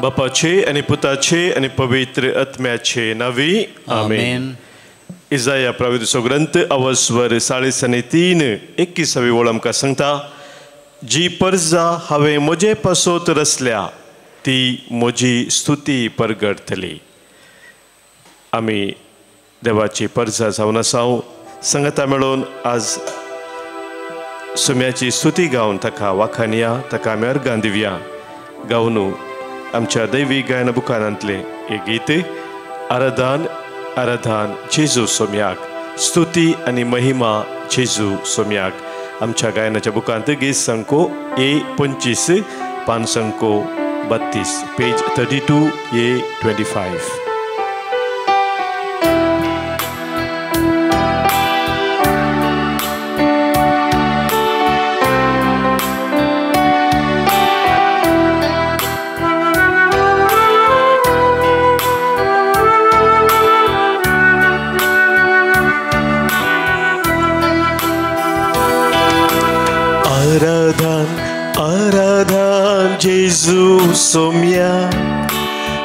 बापाचे आनी पुताचे आनी पवित्र आत्म्याचे नांवी आमेन. इजाया प्रविधीचो ग्रंथ अवस्वर 43 21 ओळ आमकां सांगता, जी परजा हांवें म्हजे पासत रचल्या ती म्हजी स्तुती परगटतली. आमी देवाची परजा जावन आसा. संगता मेळोवन आज सुम्याची स्तुती गावन ताका वाखानया, ताका आमी अर्गां दिवया. गावन आमच्या दैवी गायन बुकानांतलें एक गीत आराधन आराधन जेजू सोम्याक, स्तुती आनी महिमा जेजू सोम्याक. आमच्या गायनाच्या बुकांत गीत संको ए 25 पान संको 32, पेज 32 ए 25. आराधन आराधन जेजू सोम्या,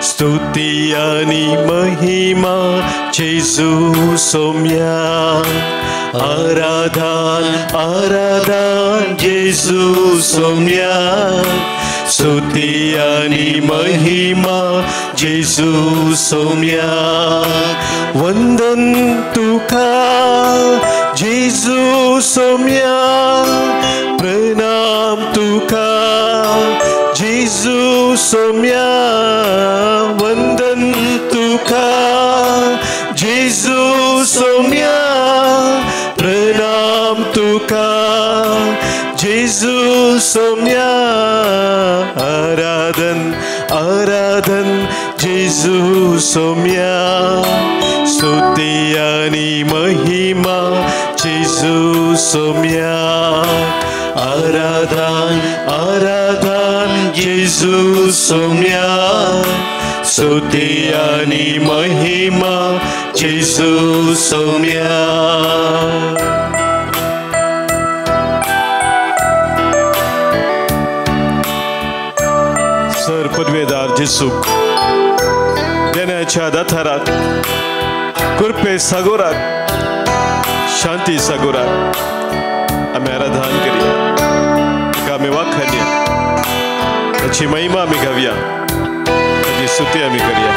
स्तुती आनी महिमा जेजू सोम्या. आराधन आराधन जेजू सोम्या, स्तुती आनी महिमा जेजू सोम्या. वंदन तुका जेजू सोम्या, प्रणाम तुका जेजू सोम्या. वंदन तुका जेजू सोम्या, प्रणाम तुका जेजू सोम्या. आराधन आराधन जेजू सोम्या, स्तुती आनी महिमा जेजू सोम्या. आराधन आराधन जेजू सोम्या, स्तुती आनी महिमा जेजू सोम्या. सर पदवेदार जेजूक देण्याच्या दाथाराक, कृपे सागोराक, शांती सागोराक आमी आराधन करया, ताका आमी वाखानया, ताची महिमा आमी गावया, ताची स्तुती आमी करया.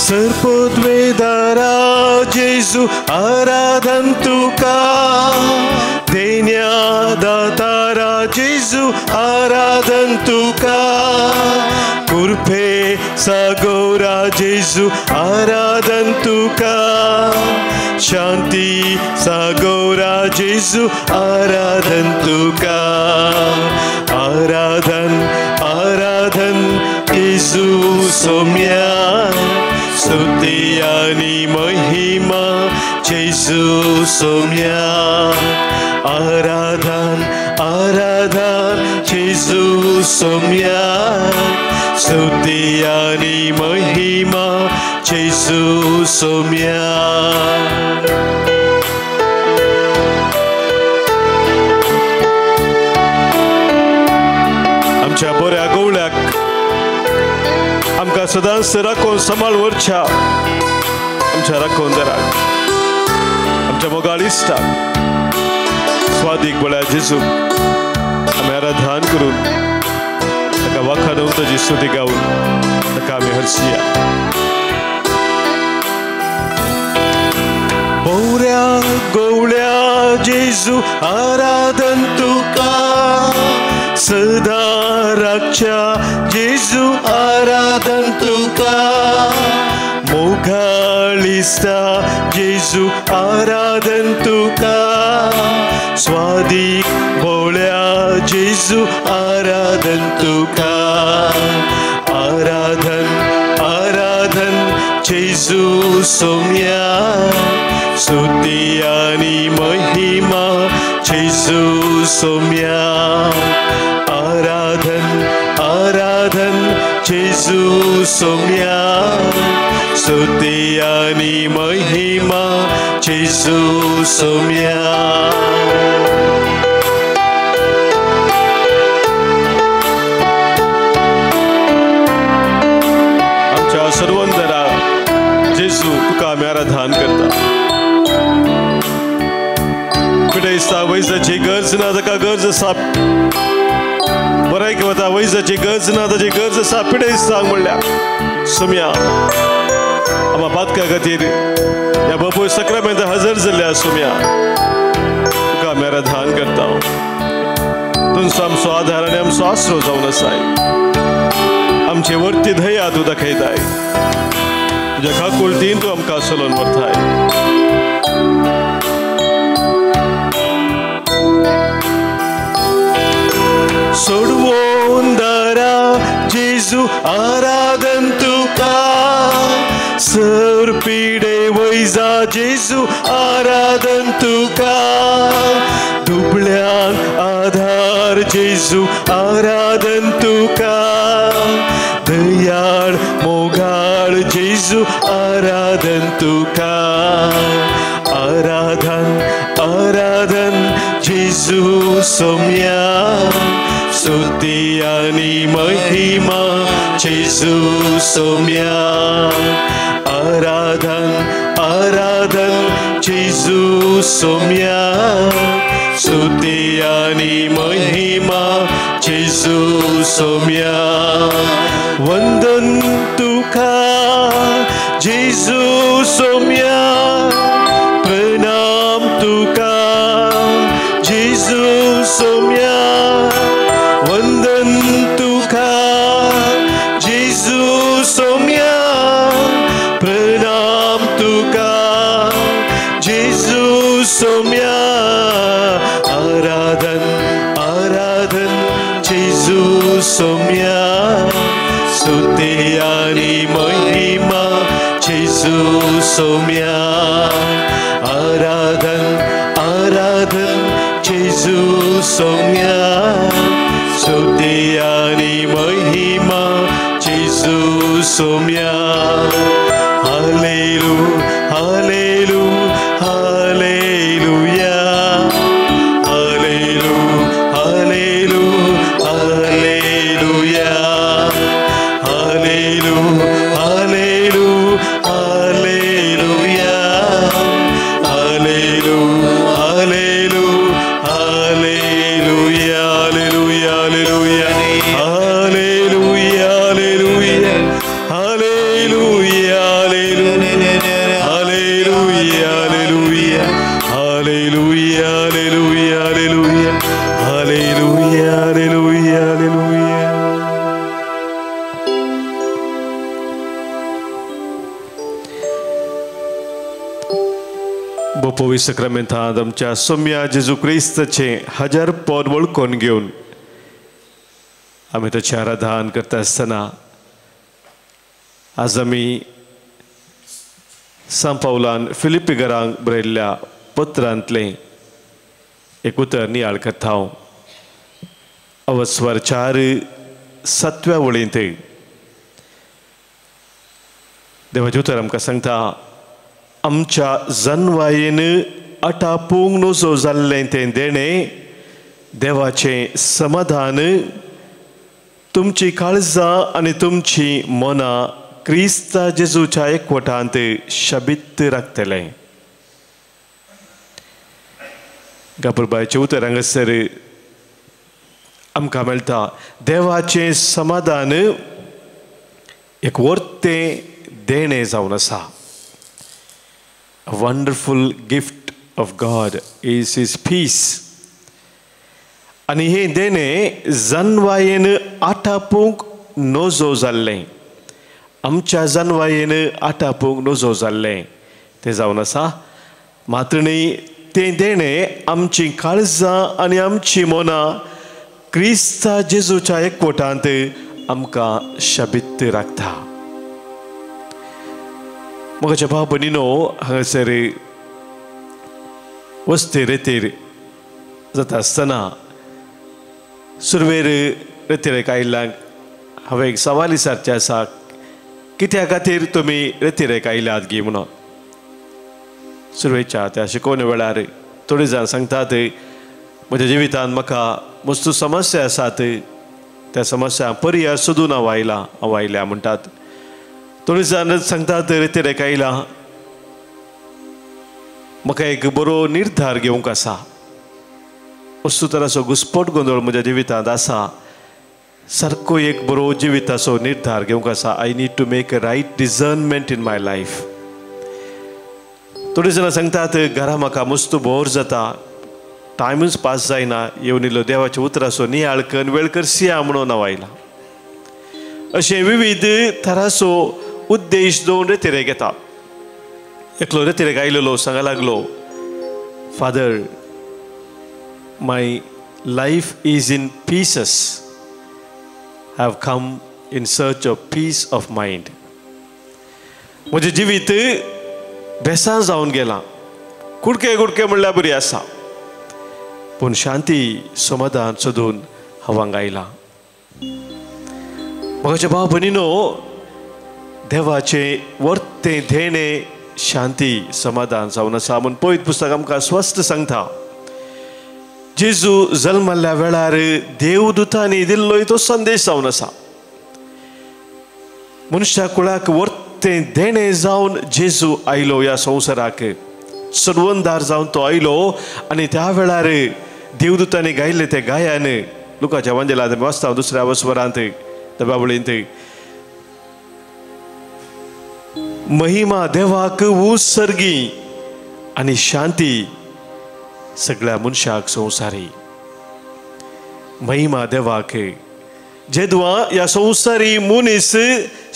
सर्पद्वेदारा जेजू आराधन तुका, देण्या दातारा जेजू आराधन तुका. कृपे सागोरा जेजू आराधन तुका, शांती सागोरा जेजू आराधन तुका. आराधन आराधन जेजू सोम्या, स्तुती आनी महिमा जेजू सोम्या. आराधन आराधन जेजू सोम्या, स्तुती आनी महिमा जेजू सोम्या. आमच्या बऱ्या गवळ्याक आमकां सदांच राखून सांबाळ व्हरच्या आमच्या राखोनदाराक, आमच्या मोगाळ इश्टाक स्वादीक बळ्या जेजूक आमी आराधन करून ताका वाखाणून ताची स्तुती गावन ताका आमी हरसिया. बोऱ्या गोवळ्या जेजू आराधन तुका, सदा राखच्या जेजू आराधन तुका. मोगाळिस्ता जेजू आराधन तुका, स्वादीक भोळ्या जेजू आराधन तुका. आराधन आराधन जेजू सोम्या, स्तुती आनी महिमा जेजू सोम्या. आराधन आराधन जेजू जेजू सोम्या, स्तुती आनी महिमा जेजू सोम्या. आमच्या सर्वंदरा जेजू तुका आमी आराधन करता. पिडेस्ता वैजाची गरज ना ताका गरज आसा, बरें वता वैजाची गरज ना ताची गरज आसा. पिडेस्तांक म्हणल्या सोम्या आमा पातका खातीर ह्या बापूय सक्रामेंत हजर जाल्ल्या सोम्या तुका आमी आराधन करता. तुमचो आमचो आधार आनी आमचो आसरो जावन आसाय. आमचे वरती दया तूं दाखयताय, तुज्या काकुळटीन तूं आमकां चलोवन व्हरताय. सोडवोन दारा जेजू आराधन तुका, सर पिडे वैजा जेजू आराधन तुका, दुबळ्यांक आधार जेजू आराधन तुका, दयाळ मोगाळ जेजू आराधन तुका. आराधन आराधन जेजू सोम्या, स्तुती आनी महिमा जेजू सोम्या. आराधन आराधन जेजू सोम्या, स्तुती आनी महिमा जेजू सोम्या. वंदन तुका जेजू सोम्या, प्रणाम तुका जेजू सोम्या. वंदन तुका जेजू सोम्या, प्रणाम तुका जेजू सोम्या. आराधन आराधन जेजू सोम्या, स्तुती आनी महिमा जेजू सोम्या. आराधन आराधन जेजू सोम्या, स्तुती आनी महिमा जेजू सोम्या. हालेलू हालेलू हालेलुया, हालेलू हालेलू हालेलुया, हालेलू हालेलू हालेलुया, हालेलू हालेलू हालेलुया, हालेलुया हालेलुया हालेलुया हालेलुया हालेलुया हालेलुया हालेलुया हालेलुया हालेलुया हालेलुया हालेलुया हालेलुया. बोपोवी सक्रामेंतांत आमच्या सोम्या जेजू क्रिस्ताचें हजार पद वळखून घेवन आमी ताचें आराधन करता आसतना आज आमी सांत पावलान फिलिप्पीकरांक बरयल्ल्या पत्रांतलें एक उतर नियाळ करता. अवस्वर 4 7व्या वळींत देवाचें उतर आमकां सांगता, आमच्या जनवायेन आटापूंक नजो जाल्लें तें देणें देवाचें समाधान तुमची काळजां आनी तुमची मनां क्रिस्ता जेजूच्या एकवटांत शबीत राखतलें. गाबरबायचें उतर हांगासर आमकां मेळटा, देवाचें समाधान एक वर्तें देणें जावन आसा. A wonderful gift of God is His peace. आनी हें देणें जनवायेन आटापूंक नजो जाल्लें, आमच्या जनवायेन आटापूंक नजो जाल्लें तें जावन आसा. मात्र न्ही, तें देणें आमची काळजां आनी आमची मनां क्रिस्ता जेजूच्या एकवटांत आमकां शबीत राखता. म्हज्या भाव भयणीनो, हांगासर वस्ती रेतीर जाता आसतना सुरवेर रेतीर आयिल्ल्यांक हांवें एक सवाल विचारचें आसा, कित्या खातीर तुमी रेतिरेक आयल्यात गी म्हणून. सुरवेच्या त्या शिकोवणे वेळार थोडे जाण सांगतात, म्हज्या जिवितांत म्हाका मस्त समस्या आसात, त्या समस्या पर्याय सोदून हांव आयलां, हांव आयल्या म्हणटात. थोडे जाण सांगतात रेतिरेक आयलां, म्हाका एक बरो निर्धार घेवंक आसा, वस्तू तराचो घुस्पट गोंदळ म्हज्या जिवितांत आसा, सारको एक बरो जिविताचो निर्धार घेवंक आसा. I need to make a right discernment in my life. थोडीं जाणां सांगतात घरा म्हाका मस्त बोर जाता, टायमूच पास जायना, येवन इल्लो देवाच्या उतराचो नियाळ करून वेळ करसिया म्हणून हांव आयलां. अशें विविध थराचो उद्देश दोन रेतिरेक येता. एकलो रेतिरेक आयलेलो सांगा लागलो, Father, my life is in pieces, I have come in search of peace of mind. म्हजें जिवीत बेसां जावन गेलां, कुडके कुडके म्हणल्यार बरी आसा, पूण शांती समाधान सोदून हांव हांगा आयलां. म्हज्या भाव भयणीनो, देवाचें वर्तें देणें शांती समाधान जावन आसा म्हूण पवित्र पुस्तक आमकां स्पश्ट सांगता. जेजू जल्मल्ल्या वेळार देवदूतांनी दिल्लो तो संदेश जावन आसा. मनशा कुळाक वर्तें देणें जावन जेजू आयलो ह्या संवसाराक, सर्वंदार जावन तो आयलो. आनी त्या वेळार देवदूतांनी गायिल्लें तें गायन लुकाच्या वांजेलांत वाचता दुसऱ्या वसवरांत दबावळींत, महिमा देवाक उत्सर्गी आनी शांती सगळ्या मनशाक संवसारी. महिमा देवाक. जेदवा ह्या संवसारी मनीस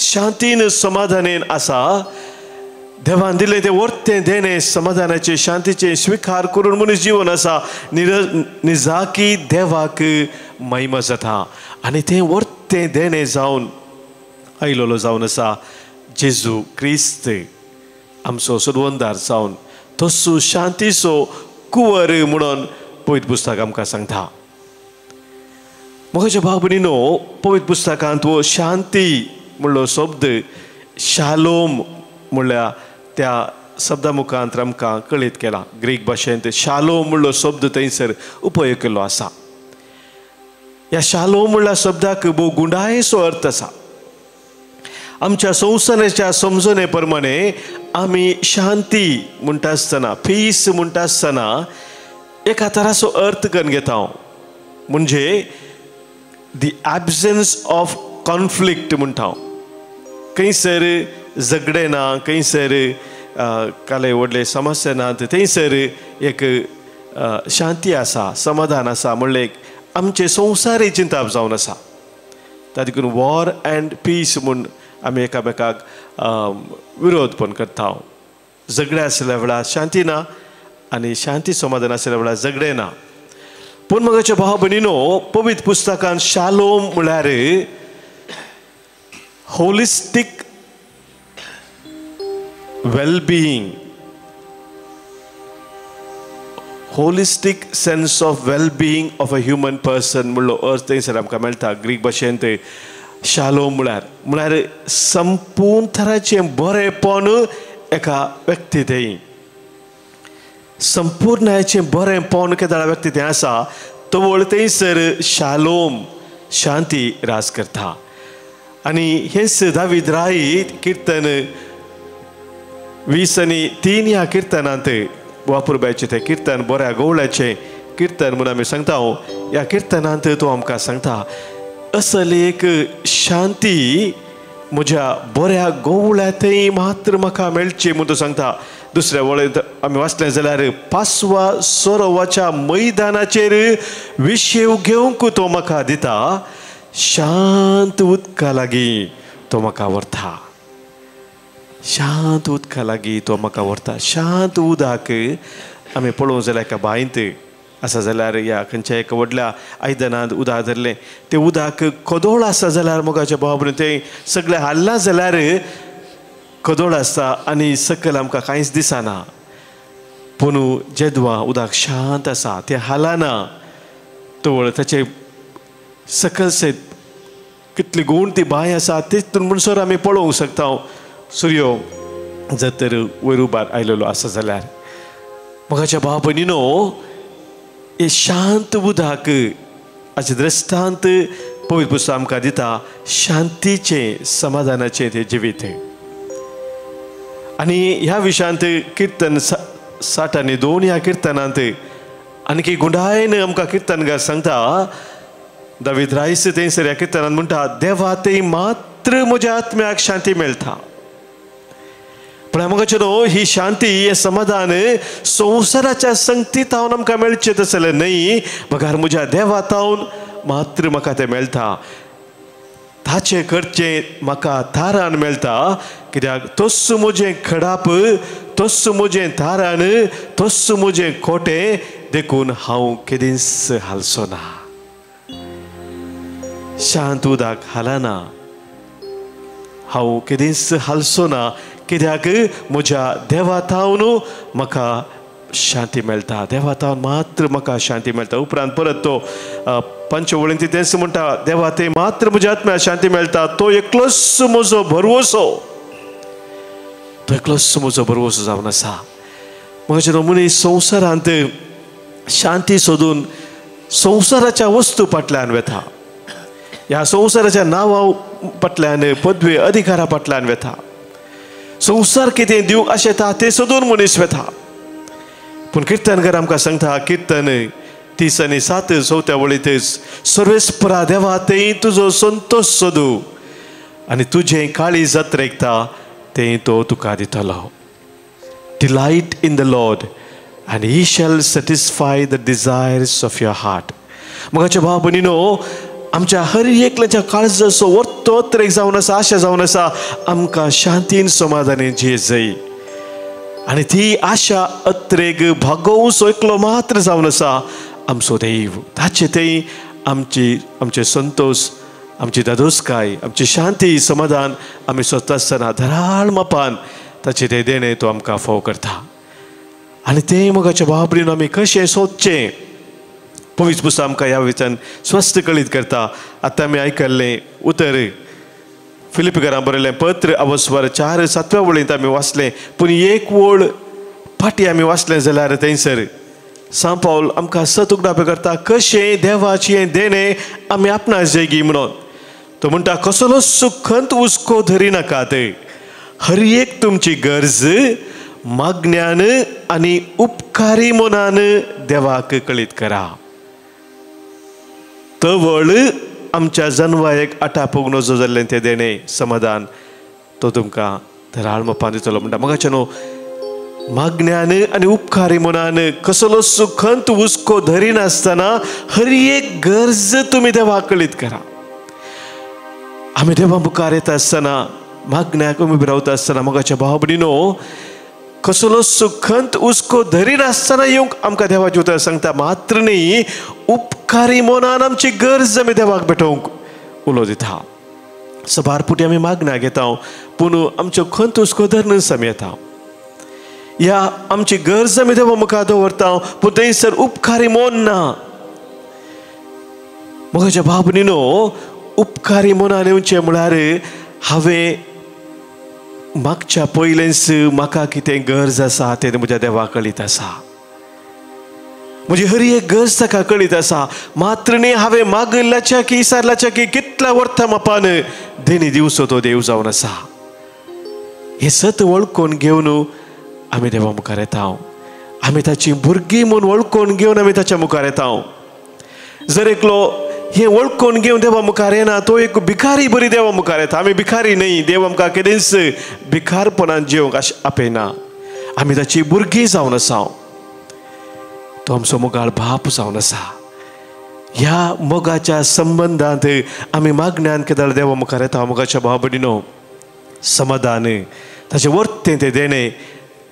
शांतीन समाधानेन आसा, देवान दिलें तें वर्तें देणें समाधानाचें शांतीचें स्विकार करून मनीस जिवन आसा, निजाकी देवाक महिमा जाता. आनी तें वर्तें देणें जावन आयलोलो जावन आसा जेजू क्रिस्त आमचो सोडवणदार जावन, तसो शांतीचो कुंवर म्हणून पवित्र पुस्तक आमकां सांगता. म्हज्या भाव भयणीनो, पवित्र पुस्तकांत हो शांती म्हणलो शब्द शालोम म्हणल्या त्या शब्दा मुखांत आमकां कळीत केला. ग्रीक भाशेंत शालोम म्हणलो शब्द थंयसर उपयोग केल्लो आसा. ह्या शालोम म्हणल्या शब्दाक भोव गुंडायेचो अर्थ आसा. आमच्या संवसाराच्या समजणे प्रमाणे आमी शांती म्हणटा आसतना, पीस म्हणटा आसतना एका तराचो अर्थ करून घेता, म्हणजे the absence of conflict म्हणटा. खंयसर झगडे ना, खंयसर काले व्हडले समस्या ना, थंयसर एक शांती आसा, समाधान आसा म्हणलें एक आमचें संवसारी चिंताप जावन आसा. ताका देखून वॉर अँड पीस म्हूण आमी एकामेकाक विरोध पण करता. झगडे आसल्या वेळार शांती ना आनी शांती समाधान आसल्या वेळार झगडे ना. पूण म्हज्या भाव भयणीनो, पवित्र पुस्तकान शालोम म्हळ्यार holistic wellbeing, holistic sense of wellbeing of a human person म्हणलो अर्थ थंयसर आमकां मेळटा. ग्रीक भाशेंत शालोम म्हळ्यार म्हळ्यार संपूर्ण थराचें बरेंपण एका व्यक्ती थंय, संपूर्णाचें बरेंपण केदाळा व्यक्ती थंय आसा, तवळ थंयसर शालोम शांती राज करता. आनी हेंच दावीद राय किर्तन 20:3 ह्या किर्तनांत वापरपाचें तें किर्तन, बऱ्या गवळ्याचें किर्तन म्हूण आमी सांगता. ह्या किर्तनांत तो आमकां सांगता, असल एक शांती म्हज्या बऱ्या गवळ्या थंय मात्र म्हाका मेळची म्हूण तो सांगता. दुसऱ्या वळेंत आमी वाचलें जाल्यार पासवा सरोवाच्या मैदानाचेर विशेव घेवंक तो म्हाका दिता, शांत उदका लागीं तो म्हाका व्हरता, शांत उदका लागीं तो म्हाका व्हरता. शांत उदक आमी पळोवंक जाल्यार एका बांयत आसा जाल्यार ह्या खंयच्या एका व्हडल्या आयदनांत उदक धरलें, तें उदक खोदोळ आसा जाल्यार मोगाच्या भाव भयणीनो तें सगळें हाल्लां जाल्यार खोदोळ आसता आनी सकयल आमकां कांयच दिसना. पूण जेदवा उदक शांत आसा, तें हालना, तवळ ताचें सकयल सयत कितली गुण ती बांय आसा तितून म्हणसर आमी पळोवंक शकता सुर्यो जर तर वयर उबार आयलेलो आसा जाल्यार. मोगाच्या भाव भयणीनो, हे शांत उदक हाचे दृश्टांत पवित्र पुस्तक आमकां दिता, शांतीचें समाधानाचें तें जिवीत. आनी ह्या विशयांत किर्तन 62 ह्या किर्तनांत आनीक गुंडायन आमकां किर्तनकार सांगता. दावीद रायस थंयसर ह्या किर्तनांत म्हणटा, देवा ते मात्र म्हज्या आत्म्याक शांती मेळटा. पूण आमकां न्हू ही शांती हें समाधान संवसाराच्या संगती तावन आमकां मेळचें तसलें न्हय, बगार म्हज्या देवा तावन मात्र म्हाका तें मेळटा. ताचें करचें म्हाका थारान मेळटा, कित्याक तोच म्हजें खडाप, तोच म्हजें थारान, तोच म्हजें खोटें, देखून हांव केदींच हालचो ना. शांत उदक हालना, हांव केदींच हालचो ना, कित्याक म्हज्या देवा थावन म्हाका शांती मेळटा. देवा थावन मात्र म्हाका शांती मेळटा. उपरांत परत तो पंचवळीन तेंच म्हणटा, देवा ते मात्र म्हज्या आत्म्याक शांती मेळटा, तो एकलोच म्हजो भरवसो, तो एकलोच म्हजो भरवसो जावन आसा. म्हज्या मनीस संवसारांत शांती सोदून संवसाराच्या वस्तू फाटल्यान वता, ह्या संवसाराच्या नांवा फाटल्यान, पदवी अधिकारा फाटल्यान वता, संवसार कितें दिवंक आशेता तें सोदून मनीस वता. पूण किर्तनकार आमकां सांगता, किर्तन 37 चवथ्या वळींत, सर्वेस्परा देवा तें तुजो संतोश सोदू आनी तुजें काळीज जात्रेकता तें तो तुका दितलो. Delight in the Lord and he shall satisfy the desires of your heart. मोगाच्या भाव भयणीनो, आमच्या हर एकल्याच्या काळजाचो वर्तो अत्रेक जावन आसा, आशा जावन आसा आमकां शांतीन समाधानी जिये जाय. आनी ती आशा अत्रेक भागोवचो एकलो मात्र जावन आसा आमचो देव. ताचे थंय आमची आमचे संतोश, आमची दादोसकाय, आमची शांती समाधान आमी सोदता आसतना धराळ मापान ताचें तें देणें तो आमकां फोव करता. आनी तें मोगाच्या भाव भयणीनो आमी कशें सोदचें, पवित्र पुस्तक आमकां ह्या विचान स्वस्थ कळीत करता. आतां आमी आयकल्लें उतर फिलिपीकारां बरयलें पत्र अवस्वर 4:7 वळींत आमी वाचलें. पूण एक वळ फाटीं आमी वाचलें जाल्यार थंयसर सांत पावल आमकां सत उगडापे करता कशें देवाचें देणें आमी आपणा जेगी म्हणून. तो म्हणटा, कसलो सुखंत हुस्को धरी नाकात, हर एक तुमची गरज मागण्यान आनी उपकारी मनान देवाक कळीत करा. तवळ आमच्या जनवायक आटापूंक नजो जाल्लें तें देणें समाधान तो तुमकां धराळ मापान दितलो. म्हणटा मोगाच्या न्हू, मागण्यान आनी उपकारी मनान कसलो सुखंत हुस्को धरिनासतना हर एक गरज तुमी देवाक कळीत करा. आमी देवा मुखार येता आसतना, मागण्याक उबी रावता आसतना मोगाच्या भाव भयणीनो, कसलो सुखंत हुस्को धरिनासतना येवंक आमकां देवाचें उतर सांगता. मात्र न्ही, उपकारी मनान आमची गरज आमी देवाक भेटोवंक उलो दिता. सबार पुटी आमी मागण्याक येता, पूण आमच्यो खंत हुस्को धरनच आमी येता. ह्या आमची गरज आमी देवा मुखार दवरता, पूण थंयसर उपकारी मन ना. मोगाच्या भाव भयणीनो, उपकारी मनान येवचें म्हळ्यार हांवें मागच्या पयलेंच म्हाका कितें गरज आसा तें म्हज्या देवा कळीत आसा, म्हजी हर एक गरज ताका कळीत आसा. मात्र न्ही, हांवें मागिल्ल्याच्या की विचारल्याच्या की कितल्या वर्था मापान देणी दिवचो तो देव जावन आसा. हें सत वळखून घेवन आमी देवा मुखार येता, आमी ताची भुरगीं म्हूण वळखून घेवन आमी ताच्या मुखार येता. जर एकलो हें वळखून घेवन देवा मुखार येना तो एक भिकारी बरी देवा मुखार येता. आमी भिकारी न्हय, देव आमकां केदींच भिकारपणान जेवंक आपयना. आमी ताची भुरगीं जावन आसा, तो आमचो मोगाळ बाप जावन आसा. ह्या मोगाच्या संबंदांत आमी मागण्यान केदाळ देवा मुखार येता. मोगाच्या भाव भयणीनो, समाधान ताचें वर्तें तें देणें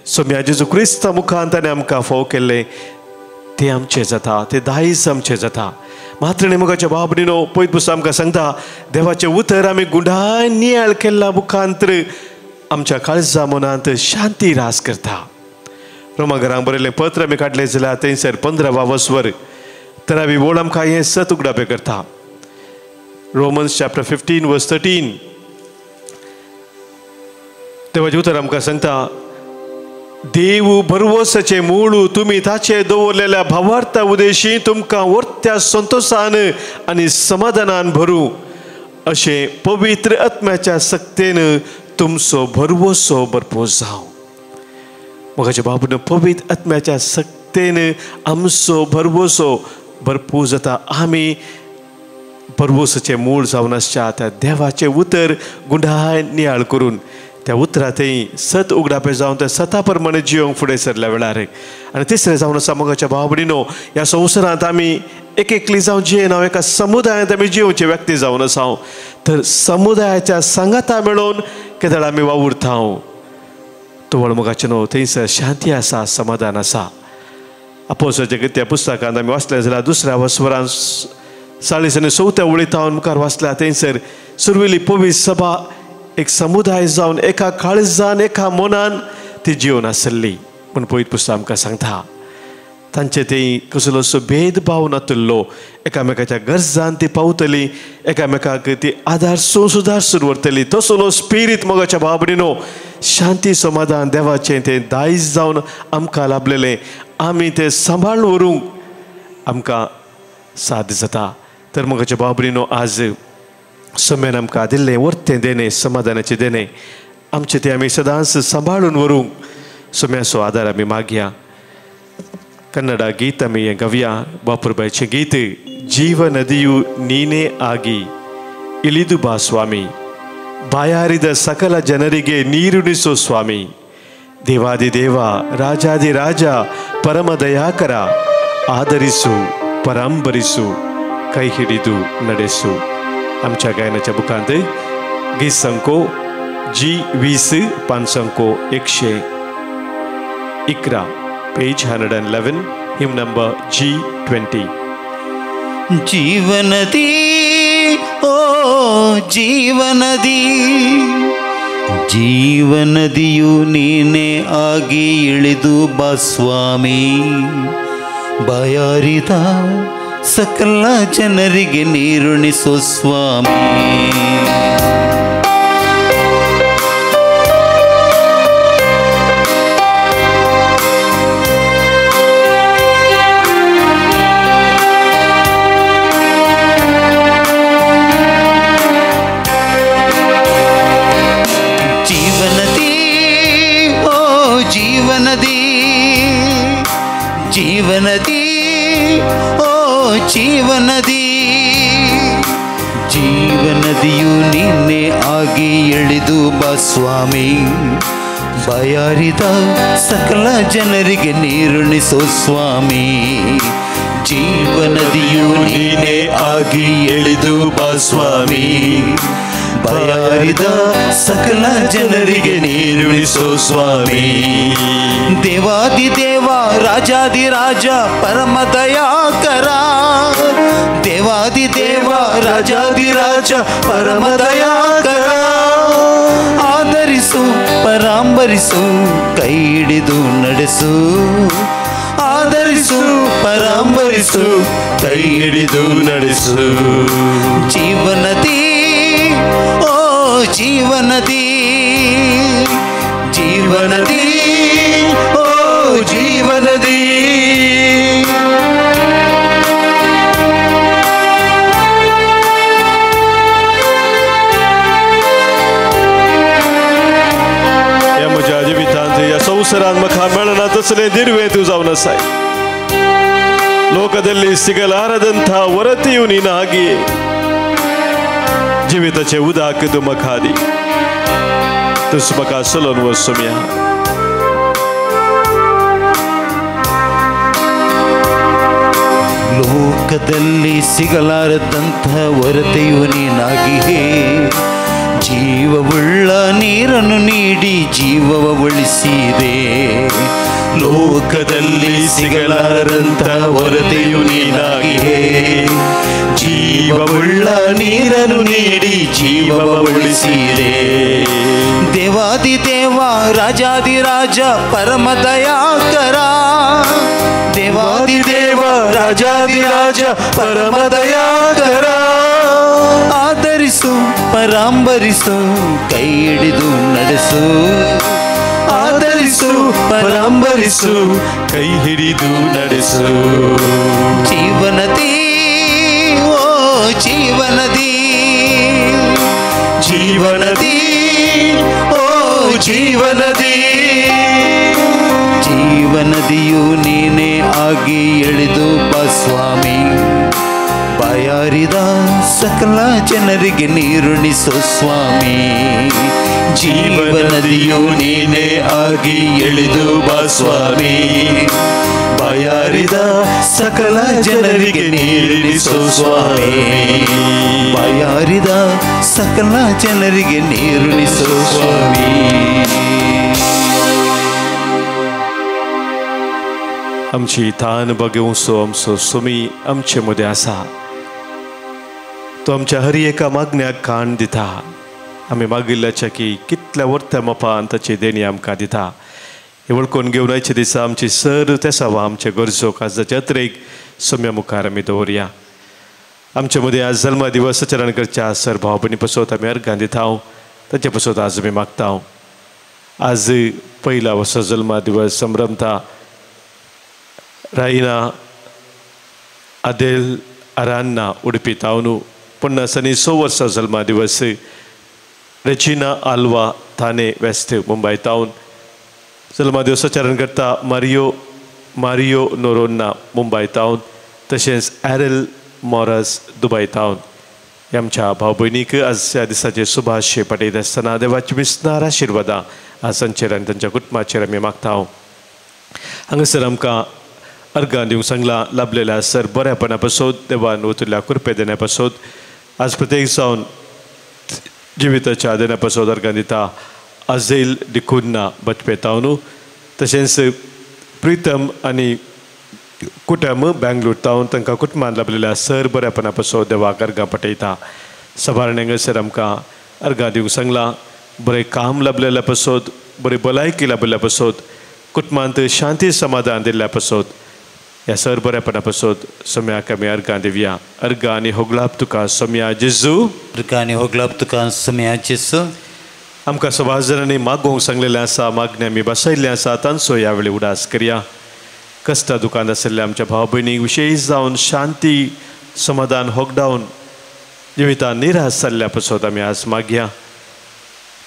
सोम्या जेजू क्रिस्ता मुखान ताणें आमकां फोव केल्लें तें आमचें जाता, तें दायज आमचें जाता. मात्र न्ही मोगाच्या भाव भयणीनो, पयत पुस्तक आमकां सांगता, देवाचें उतर आमी गुंडाय नियाळ केल्ल्या मुखांत आमच्या काळजा मनांत शांती रास करता. रोमाघरांक बरयलें पत्र आमी काडलें जाल्यार थंयसर 15 वस्वर तर आमी वळ आमकां हें सत उगडापें करता. Romans chapter 15 verse 13. देवाचें उतर आमकां सांगता, देव भरवसाचें मूळ तुमी ताचे दवरलेल्या भावार्था उदेशी तुमकां वर्त्या संतोशान आनी समाधानान भरूं अशें पवित्र आत्म्याच्या सक्तेन तुमचो भरवसो भरपूर जावं. मोगाचे बाबून पवित्र आत्म्याच्या सक्तेन आमचो भरवसो भरपूर जाता. आमी भरवसाचें मूळ जावन आसच्या त्या देवाचें उतर गुंडाय नियाळ करून त्या उतरांतय सत उगडापे जावन त्या सता प्रमाणे जियोंक फुडें सरल्या वेळार. आनी तिसरें जावन आसा मोगाच्या भाव भयणीनो, ह्या संवसारांत आमी एक एकली जावन जियेना, एका समुदायांत आमी जियोवचे व्यक्ती जावन आसा. तर समुदायाच्या सांगाता मेळोवन केदळ आमी वावुरता तवळ मोगाचें न्हू थंयसर शांती आसा, समाधान आसा. आपोसच्या त्या पुस्तकांत आमी वाचलें जाल्यार दुसऱ्या वस्वरान 40 आनी 4 वळींत मुखार वाचल्या थंयसर सुरवेली पवित्र सभा एक समुदाय जावन एका काळजान एका मनान ती जिवन आसली. पूण पवित्र पुस्तक आमकां सांगता तांचे थंय कसलोसो भेदभाव नातुल्लो, एकामेकाच्या गरजान ती पावतली, एकामेकाक ती आदार सुदारसून व्हरतली. तसलो स्पिरीत मोगाच्या भाव भयणीनो शांती समाधान देवाचें तें दायज जावन आमकां लाभलेलें आमी तें सांबाळून व्हरूंक आमकां साध्य जाता. तर मोगाच्या भाव भयणीनो आज सम्यान आमकां दिल्लें वर्तें देणें, समाधानाचें देणें आमचें तें आमी सदांच सांबाळून व्हरूंक सम्याचो आदार आमी मागया. कन्नडा गीत आमी हें गावया, बापूरबायचें गीत जीव नदियु नीने आगी इलिदु बा स्वामी, ಬಾಯಾರಿದ ಸಕಲ ಜನರಿಗೆ ನೀರುಣಿಸೋ ಸ್ವಾಮಿ, ದೇವಾದಿದೇವ ರಾಜಾದಿರಾಜ ಪರಮ ದಯಾಕರ, ಆದರಿಸು ಪರಾಂಬರಿಸು ಕೈ ಹಿಡಿದು ನಡೆಸು. आमच्या गायनाच्या बुकांत गीत संको जी 20 पानसंको 111, पेज 111, हिम नंबर G20. जीवनदी ओ जीवनदी, ಜೀವನದಿಯು ನೀನೇ ಆಗಿ ಇಳಿದು ಬಾ ಸ್ವಾಮಿ, ಬಾಯಾರಿದ ಸಕಲ ಜನರಿಗೆ ನೀರುಣಿಸೋ ಸ್ವಾಮಿ. ಜೀವನದಿ ಓ ಜೀವನದಿ, ಜೀವನದಿಯು ನಿನ್ನೆ ಆಗಿ ಎಳೆದು ಬಾ ಸ್ವಾಮಿ, ಬಾಯಾರಿದ ಸಕಲ ಜನರಿಗೆ ನೀರುಣಿಸೋ ಸ್ವಾಮಿ. ಜೀವನದಿಯು ನೀನೇ ಆಗಿ ಎಳೆದು ಬಾ ಸ್ವಾಮಿ, ಬಾಯಾರಿದ ಸಕಲ ಜನರಿಗೆ ನೀರುಣಿಸೋ ಸ್ವಾಮಿ. ದೇವಾದಿದೇವ ರಾಜಾದಿರಾಜ ಪರಮ ದಯಾಕರ, ದೇವಾದಿದೇವ ರಾಜಾದಿರಾಜ ಪರಮ ದಯಾಕರ, ಆದರಿಸು ಪರಾಂಬರಿಸು ಕೈ ಹಿಡಿದು ನಡೆಸು, ಆದರಿಸು ಪರಾಂಬರಿಸು ಕೈ ಹಿಡಿದು ನಡೆಸು. ಜೀವನದಿ ಓ ಜೀವನದಿ, ಜೀವನದಿ ಓ ಜೀವನದಿ. ह्या म्हज्या जिवितांत ह्या संवसारांत म्हाका मेळना तसलें दिर्वें तूं जावन आसाय. ಲೋಕದಲ್ಲಿ ಸಿಗಲಾರದಂಥ ವರತಿಯು ನೀನಾಗಿಯೇ ಜೀವಿತಾचे उदक तूं म्हाका दी, तूं म्हाका चलोवन वच सोम्या. ಲೋಕದಲ್ಲಿ ಸಿಗಲಾರದಂಥ ವರತೆಯು ನೀನಾಗಿಯೇ, ಜೀವವುಳ್ಳ ನೀರನ್ನು ನೀಡಿ ಜೀವವ ಉಳಿಸಿದೆ. ಲೋಕದಲ್ಲಿ ಸಿಗಲಾರದಂಥ ವರತೆಯು ನೀನಾಗಿಯೇ, ಜೀವವುಳ್ಳ ನೀರನ್ನು ನೀಡಿ ಜೀವವ ಉಳಿಸಿದೆ. ದೇವಾದಿದೇವ ರಾಜಾದಿರಾಜ ಪರಮ ದಯಾಕರ, ದೇವಾದಿದೇವ ರಾಜಾದಿರಾಜ ಪರಮ ದಯಾಕರ, ಆದರಿಸು ಪರಾಂಬರಿಸು ಕೈ ಹಿಡಿದು ನಡೆಸು, ಆದರಿಸು ಪರಾಂಬರಿಸು ಕೈ ಹಿಡಿದು ನಡೆಸು. ಜೀವನದಿ ಓ ಜೀವನದಿ, ಜೀವನದಿ ಓ ಜೀವನದಿ, ಜೀವನದಿಯು ನೀನೇ ಆಗಿ ಎಳೆದು ಬಾ ಸ್ವಾಮಿ, ಬಾಯಾರಿದ ಸಕಲ ಜನರಿಗೆ ನೀರುಣಿಸೋ ಸ್ವಾಮಿ. ಜೀವನದಿಯು ನೀನೇ ಆಗಿ ಎಳೆದು ಬಾ ಸ್ವಾಮಿ, ಬಾಯಾರಿದ ಸಕಲ ಜನರಿಗೆ ನೀರುಣಿಸೋ ಸ್ವಾಮಿ, ಬಾಯಾರಿದ ಸಕಲ ಜನರಿಗೆ ನೀರುಣಿಸೋ ಸ್ವಾಮಿ. आमची तान बगेवचो आमचो सुमी आमचे मदें आसा, तो आमच्या हर एका मागण्याक काण दिता. आमी मागिल्ल्याच्या की कितल्या वर्त्या मपान ताची देणी आमकां दिता. हे वळखून घेवन आयच्या दिसा आमची सर तेसावा आमचे गरजो काजाचे अत्रेक सोम्या मुखार आमी दवरया. आमचे मदें आज जल्मा दिवस आचरण करच्या सर भाव भयणी पसत आमी अर्गां दिता, ताचे पसत आज आमी मागता. आज पयला वर्सा जल्मा दिवस संभ्रमता रायना आदेल अरान्ना उडपी तावनू 50 आनी 100 वर्सां जल्मा दिवस, रेजिना आल्वा थाने वेस्ट मुंबय तावन जल्मा दिवस आचरण करता मारियो मारियो नोरोन्ना मुंबय तावन, तशेंच एरल मॉरस दुबय तावन. आमच्या भाव भयणीक आज ह्या दिसाचे सुभाशे पाठयता आसतना देवाची मिसनार आशिर्वादां आज तांचेर आनी तांच्या कुटुंबाचेर आमी मागता. हांगासर आमकां अर्गां दिवंक सांगलां लाभलेल्या सर बऱ्यापणा पासत देवान वतल्या कृपे देण्या पासत आज प्रत्येक जावन जिविताच्या देण्या पासत अर्गां दिता आझेल डिकुन्ना बचपे तावनू, तशेंच प्रितम आनी कुटुंब बेंगलोर तावन तांकां कुटुंबान लाभलेल्या सर बऱ्यापणा पासत देवाक अर्गां पठयता. सभारणे हांगासर आमकां अर्गां दिवंक सांगलां बरें काम लाभलेल्या पासत, बरी भलायकी लाभलेल्या पासत, कुटुंबांत शांती समाधान दिल्ल्या पासत ह्या सर बऱ्यापणा पासत सम्याक आमी अर्गां दिवया. अर्गां आनी होगलाप तुका सम्या जेजू, अर्गां आनी होगलाप तुका सम्या जेजू. आमकां सभास जाणांनी मागोवंक सांगलेलें आसा, मागणें आमी बसयल्लें आसा, तांचो ह्या वेळी उडास करया. कश्टा दुकान आशिल्ल्या आमच्या भाव भयणीक विशेश जावन शांती समाधान होगडावन जिवितान निराश जाल्ल्या पासत आमी आज मागया.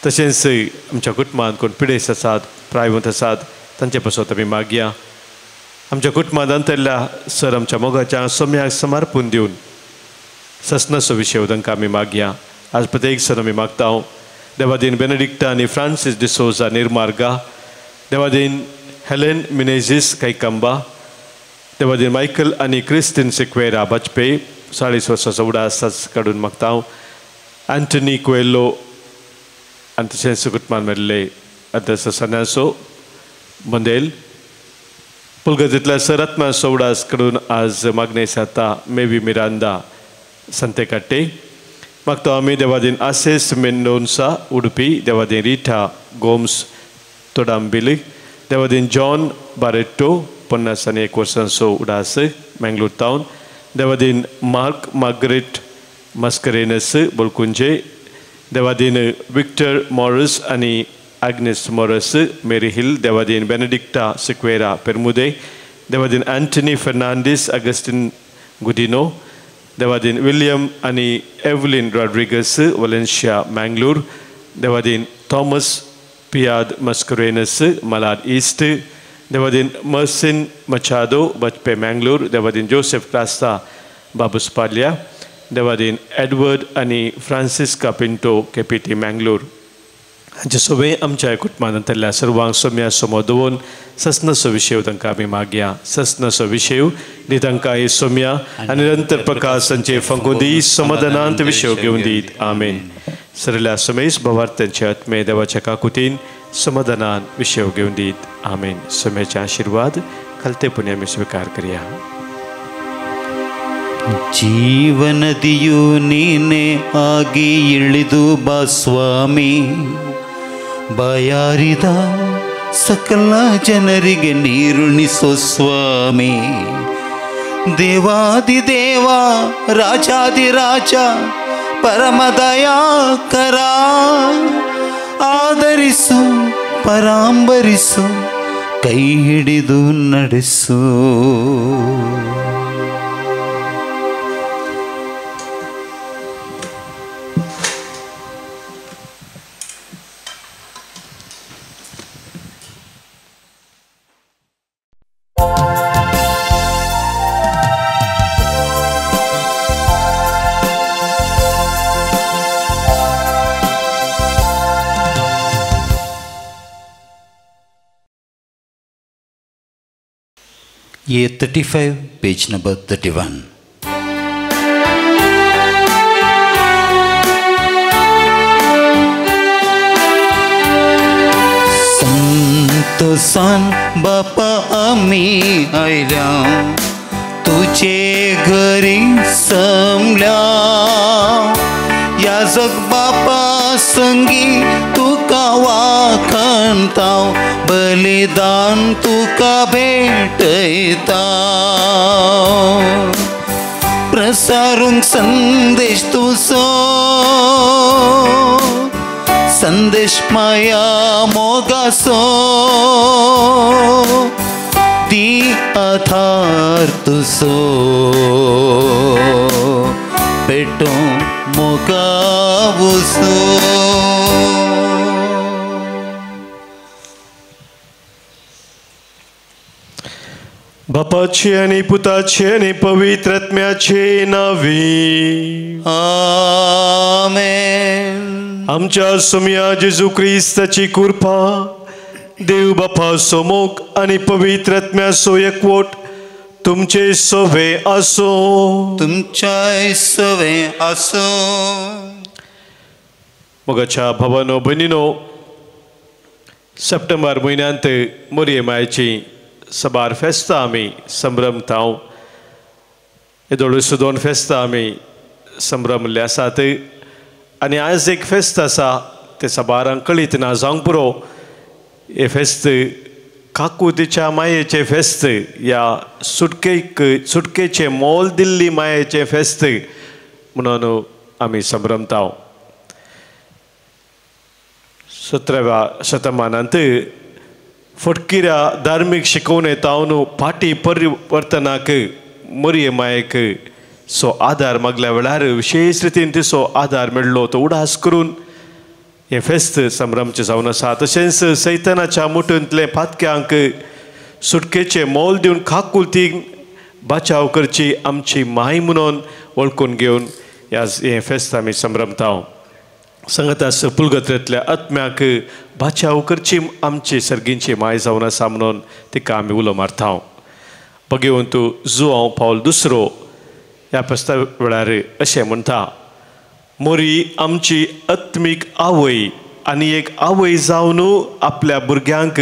तशेंच आमच्या कुटुंबांत कोण पिडेस्त आसात, प्रायवंत आसात, तांचे पासत आमी मागया. आमच्या कुटुंबांत अंतरल्या सर आमच्या मोगाच्या सम्याक समर्पून दिवन ससनाचो विशय तांकां आमी मागया. आज प्रत्येक सर आमी मागता. देवादीन बेनेडिक्टा आनी फ्रांसीस डिसोजा निर्मार्गा, देवादीन हेलेन मिनेझीस कैकंबा, देवादीन मायकल आनी क्रिस्टीन सिक्वेरा बाजपेय 40 वर्सांचो उडास काडून मागता. अँटनी कुएलो आनी तशेंच कुटुंबान मेळिल्ले अध्यक्ष सन्यासो बंदेल पुलगतींतल्या सरात्मा सोवडास कडून आज मागणे साता मेवी मिरांदा संतेकाटे मागतो आमी. देवादीन आसेस मेंडोन्सा उडपी, देवादीन रिटा गोम्स तोडांबिली, देवादीन जॉन बारेट्टो 50 आनी 1 वर्सांचो उडास मँगलोर टावन, देवादीन मार्क मार्गरेट मस्करेनस बोलकुंजे, देवादीन विक्टर मॉरिस आनी आग्नेस मॉरिस मेरी हिल, देवादीन बेनेडिक्टा सिक्वेरा पेरमुदे, देवादीन अँटनी फर्नांडीस अगस्टीन गुदिनो, देवादीन विलियम आनी एवलिन रॉड्रिगस वलेन्शिया मँगलोर, देवादीन थॉमस पियाद मस्करेनस मलाड ईस्ट, देवादीन मर्सिन मचादो बचपे मँगलोर, देवादीन जोसेफ क्रास्ता बाबुसपालिया, देवादीन एडवर्ड आनी फ्रांसिस्का पिंटो केपीटी मँगलोर. हांचे सगळें आमच्या कुटुंबांतल्या सर्वांक सोम्या सोमो दवरून ससनाचो विशय तांकां आमी मागया. ससनाचो विशय दी तांकां हे सोम्या आनी निरंतर प्रकाश तांचे फांकून दी, समाधानांत विशय घेवन दीत. आमेन. सरल्या समेस भवार्थ्यांचे आत्मे देवाच्या काकुतीन समाधानान विशय घेवन दीत. आमेन. सोम्याचे आशिर्वाद खालतेपणी आमी स्विकार करया. ಜೀವನದಿಯು ನೀನೇ ಆಗಿ ಇಳಿದು ಬಾ ಸ್ವಾಮಿ, ಬಾಯಾರಿದ ಸಕಲ ಜನರಿಗೆ ನೀರುಣಿಸೋ ಸ್ವಾಮಿ. ದೇವಾದಿದೇವ ರಾಜಾದಿರಾಜ परमदया करा, ಆದರಿಸು ಪರಾಂಬರಿಸು, ಕೈ ಹಿಡಿದು ನಡೆಸು. A 35, page number 31. संतोषान बापा आमी आयल्या तुझे घरी समल्या, याजक बापा संगी तुका वाखणताव, बलिदान तुका भेटयता. प्रसारूंक संदेश तुजो, संदेश माया मोगासो, दी आधार तुजो, पेटो मोगावुसो. बापाचे आनी पुताचे आनी पवित्र आत्म्याचे नांवी आमेन. आमच्या सोम्या जेजू क्रिस्ताची कृपा, देव बापाचो मोग आनी पवित्र आत्म्याचो एकवट तुमचे सवे आसूं. तुमच्याय सवे आसूं. मोगाच्या भावानो भयणीनो, सप्टेंबर म्हयन्यांत मोरये मायची सबार फेस्तां आमी संभ्रमता. येदोळूस दोन फेस्तां आमी संभ्रमल्ले आसात आनी आज एक फेस्त आसा तें सबारांक कळीत ना जावंक पुरो. हें फेस्त काकुतीच्या मायेचें फेस्त, ह्या सुटकेक सुटकेचें मोल दिल्ली मायेचें फेस्त म्हणून आमी संभ्रमता. 17व्या शतमानांत फटकिऱ्या धार्मीक शिकवणे तावन फाटी परिवर्तनाक मोरये मायेक सो आदार मागल्या वेळार विशेश रितीन तिचो आदार मेळ्ळो तो उडास करून हें फेस्त संभ्रमचें जावन आसा. तशेंच सैतानाच्या मुठूंतले पातक्यांक सुटकेचें मोल दिवन काकुळतीक बाचाव करची आमची माय म्हणून वळखून घेवन ह्या हें फेस्त आमी संभ्रमता. संगतास पुलगत्रेंतल्या आत्म्याक बाचाव करची आमची सर्गींची माय जावन आसा म्हणून तिका आमी उलो मारता. बघेवन तूं जुआंव पावल दुसरो ह्या प्रस्ताव वेळार अशें म्हणटा, मोरी आमची आत्मीक आवय आनी एक आवय जावन आपल्या भुरग्यांक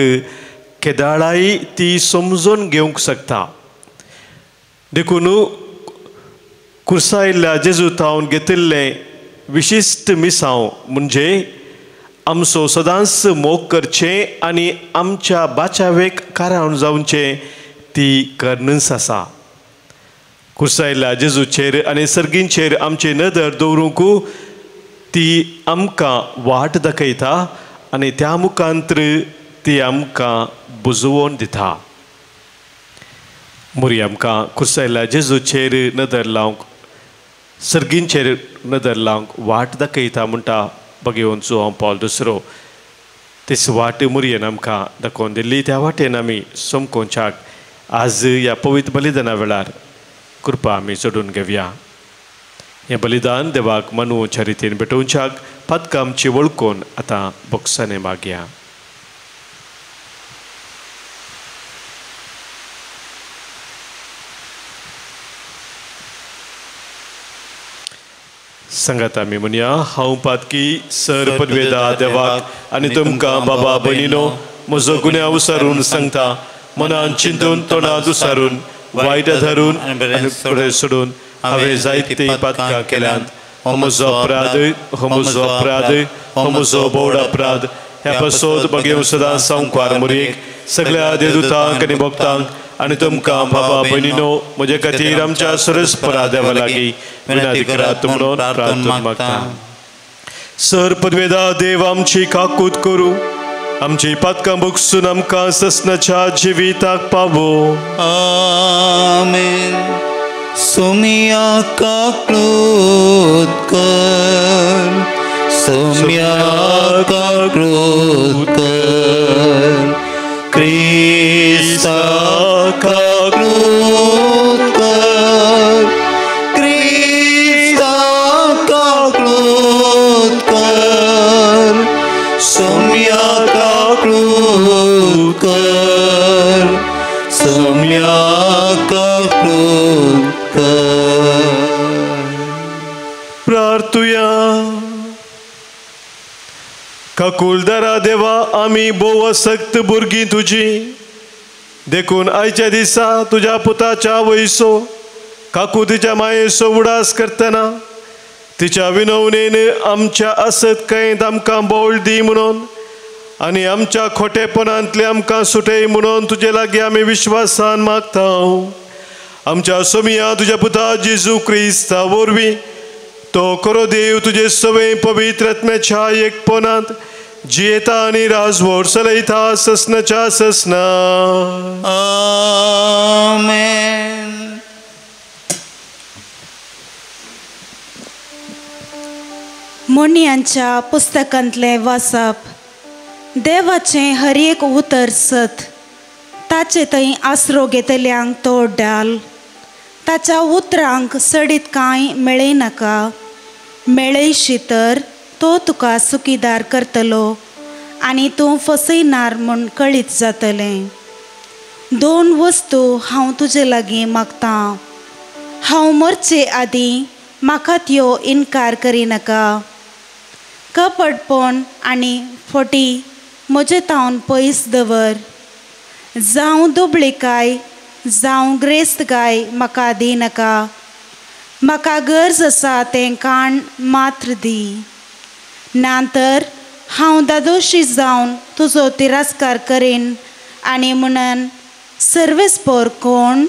केदाळाय ती समजून घेवंक शकता. देखून कुर्सायल्ल्या जेजू थावन घेतिल्लें विशिश्ट मिसांव म्हणजे आमचो सदांच मोग करचें आनी आमच्या बाचावेक कारण जावचें ती कर्नच आसा. कुर्सायल्ल्या जेजूचेर आनी सर्गींचेर आमची नदर दवरूंक ती आमकां वाट दाखयता आनी त्या मुखांतर ती आमकां बुजवोन दिता. मोरी आमकां कुर्सायल्ल्या जेजूचेर नदर लावंक, सर्गींचेर नदर लावंक वाट दाखयता म्हणटा बघेवन जुआंव पावल दुसरो. तीच वाट मोरयेन आमकां दाखोवन दिल्ली, त्या वाटेन आमी समकोनच्याक आज ह्या पवित्र बलिदाना वेळार कृपा आमी जोडून घेवया. हें बलिदान देवाक मनोवच्या रितीन भेटोवच्याक पातकां आमची वळखून आतां बोक्साने मागया. सांगात आमी म्हणया, हांव पातकी सर पदवेदा देवाक आनी तुमकां बाबा भयणीनो म्हजो गुन्यांव सारून सांगता, मनान चिंतून तोंडां दुसारून वायट धरून आनी फुडें सोडून हांवें जायतीं पातकां केल्यांत. हो म्हजो अपराध, हो म्हजो अपराध, हो म्हजो बोड अपराध. ह्या पासत बगेव सदां संवकार मोरयेक सगळ्या देवदूतांक आनी भक्तांक आनी तुमकां बाबा भयणीनो म्हजे खातीर आमच्या सरस्परा देवा लागीं विनंती करात म्हणून प्रार्थना मागता. सर पदवेदा देव आमची काकूत करूं, आमची पातकां भोगसून आमकां ससनाच्या जिविताक पावो. आमेन. सोमिया काकूत कर, सोमिया काकूत कर, क्रिस्ता काकूत कर, क्रिस्ता काकूत कर, सोमिया काकूत कर, सोमिया काकूत कर. प्रार्थुया. काकुलदारा देवा, आमी भोव असक्त भुरगीं तुजी, देखून आयच्या दिसा तुज्या पुताच्या वयसो काकुतीच्या मायेचो उडास करतना तिच्या विनवणेन आमच्या असत कैंत आमकां बोळ दी म्हणून आनी आमच्या खोटेपणांतले आमकां सुटय म्हणून तुजे लागीं आमी विश्वासान मागता. आमच्या सोमिया तुज्या पुता जेजू क्रिस्ता वरवीं तो खरो देव तुजे सवे पवित्र आत्म्याच्या एकपणांत जियेता आनी राजवट चलयता ससनाच्या ससना. आमेन. मोनियांच्या पुस्तकांतलें वाचप. देवाचें हर एक उतर सत, ताचे थंय आसरो घेतल्यांक तो डाल. ताच्या उतरांक सडीत कांय मेळयनाका, मेळयशी तर तो तुका सुखीदार करतलो आनी तूं फसयनार म्हूण कळीत जातलें. दोन वस्तू हांव तुजे लागीं मागतां, हांव मरचे आदीं म्हाका त्यो इनकार करिनाका. कपटपण आनी फटी म्हजे तावन पयस दवर. जावं दुबळीकाय जावं ग्रेस्तकाय म्हाका दिनाका. म्हाका गरज आसा तें काण मात्र दी, ना तर हांव दादोशी जावन तुजो तिरस्कार करीन आनी म्हणन सर्वेस्पोर कोण,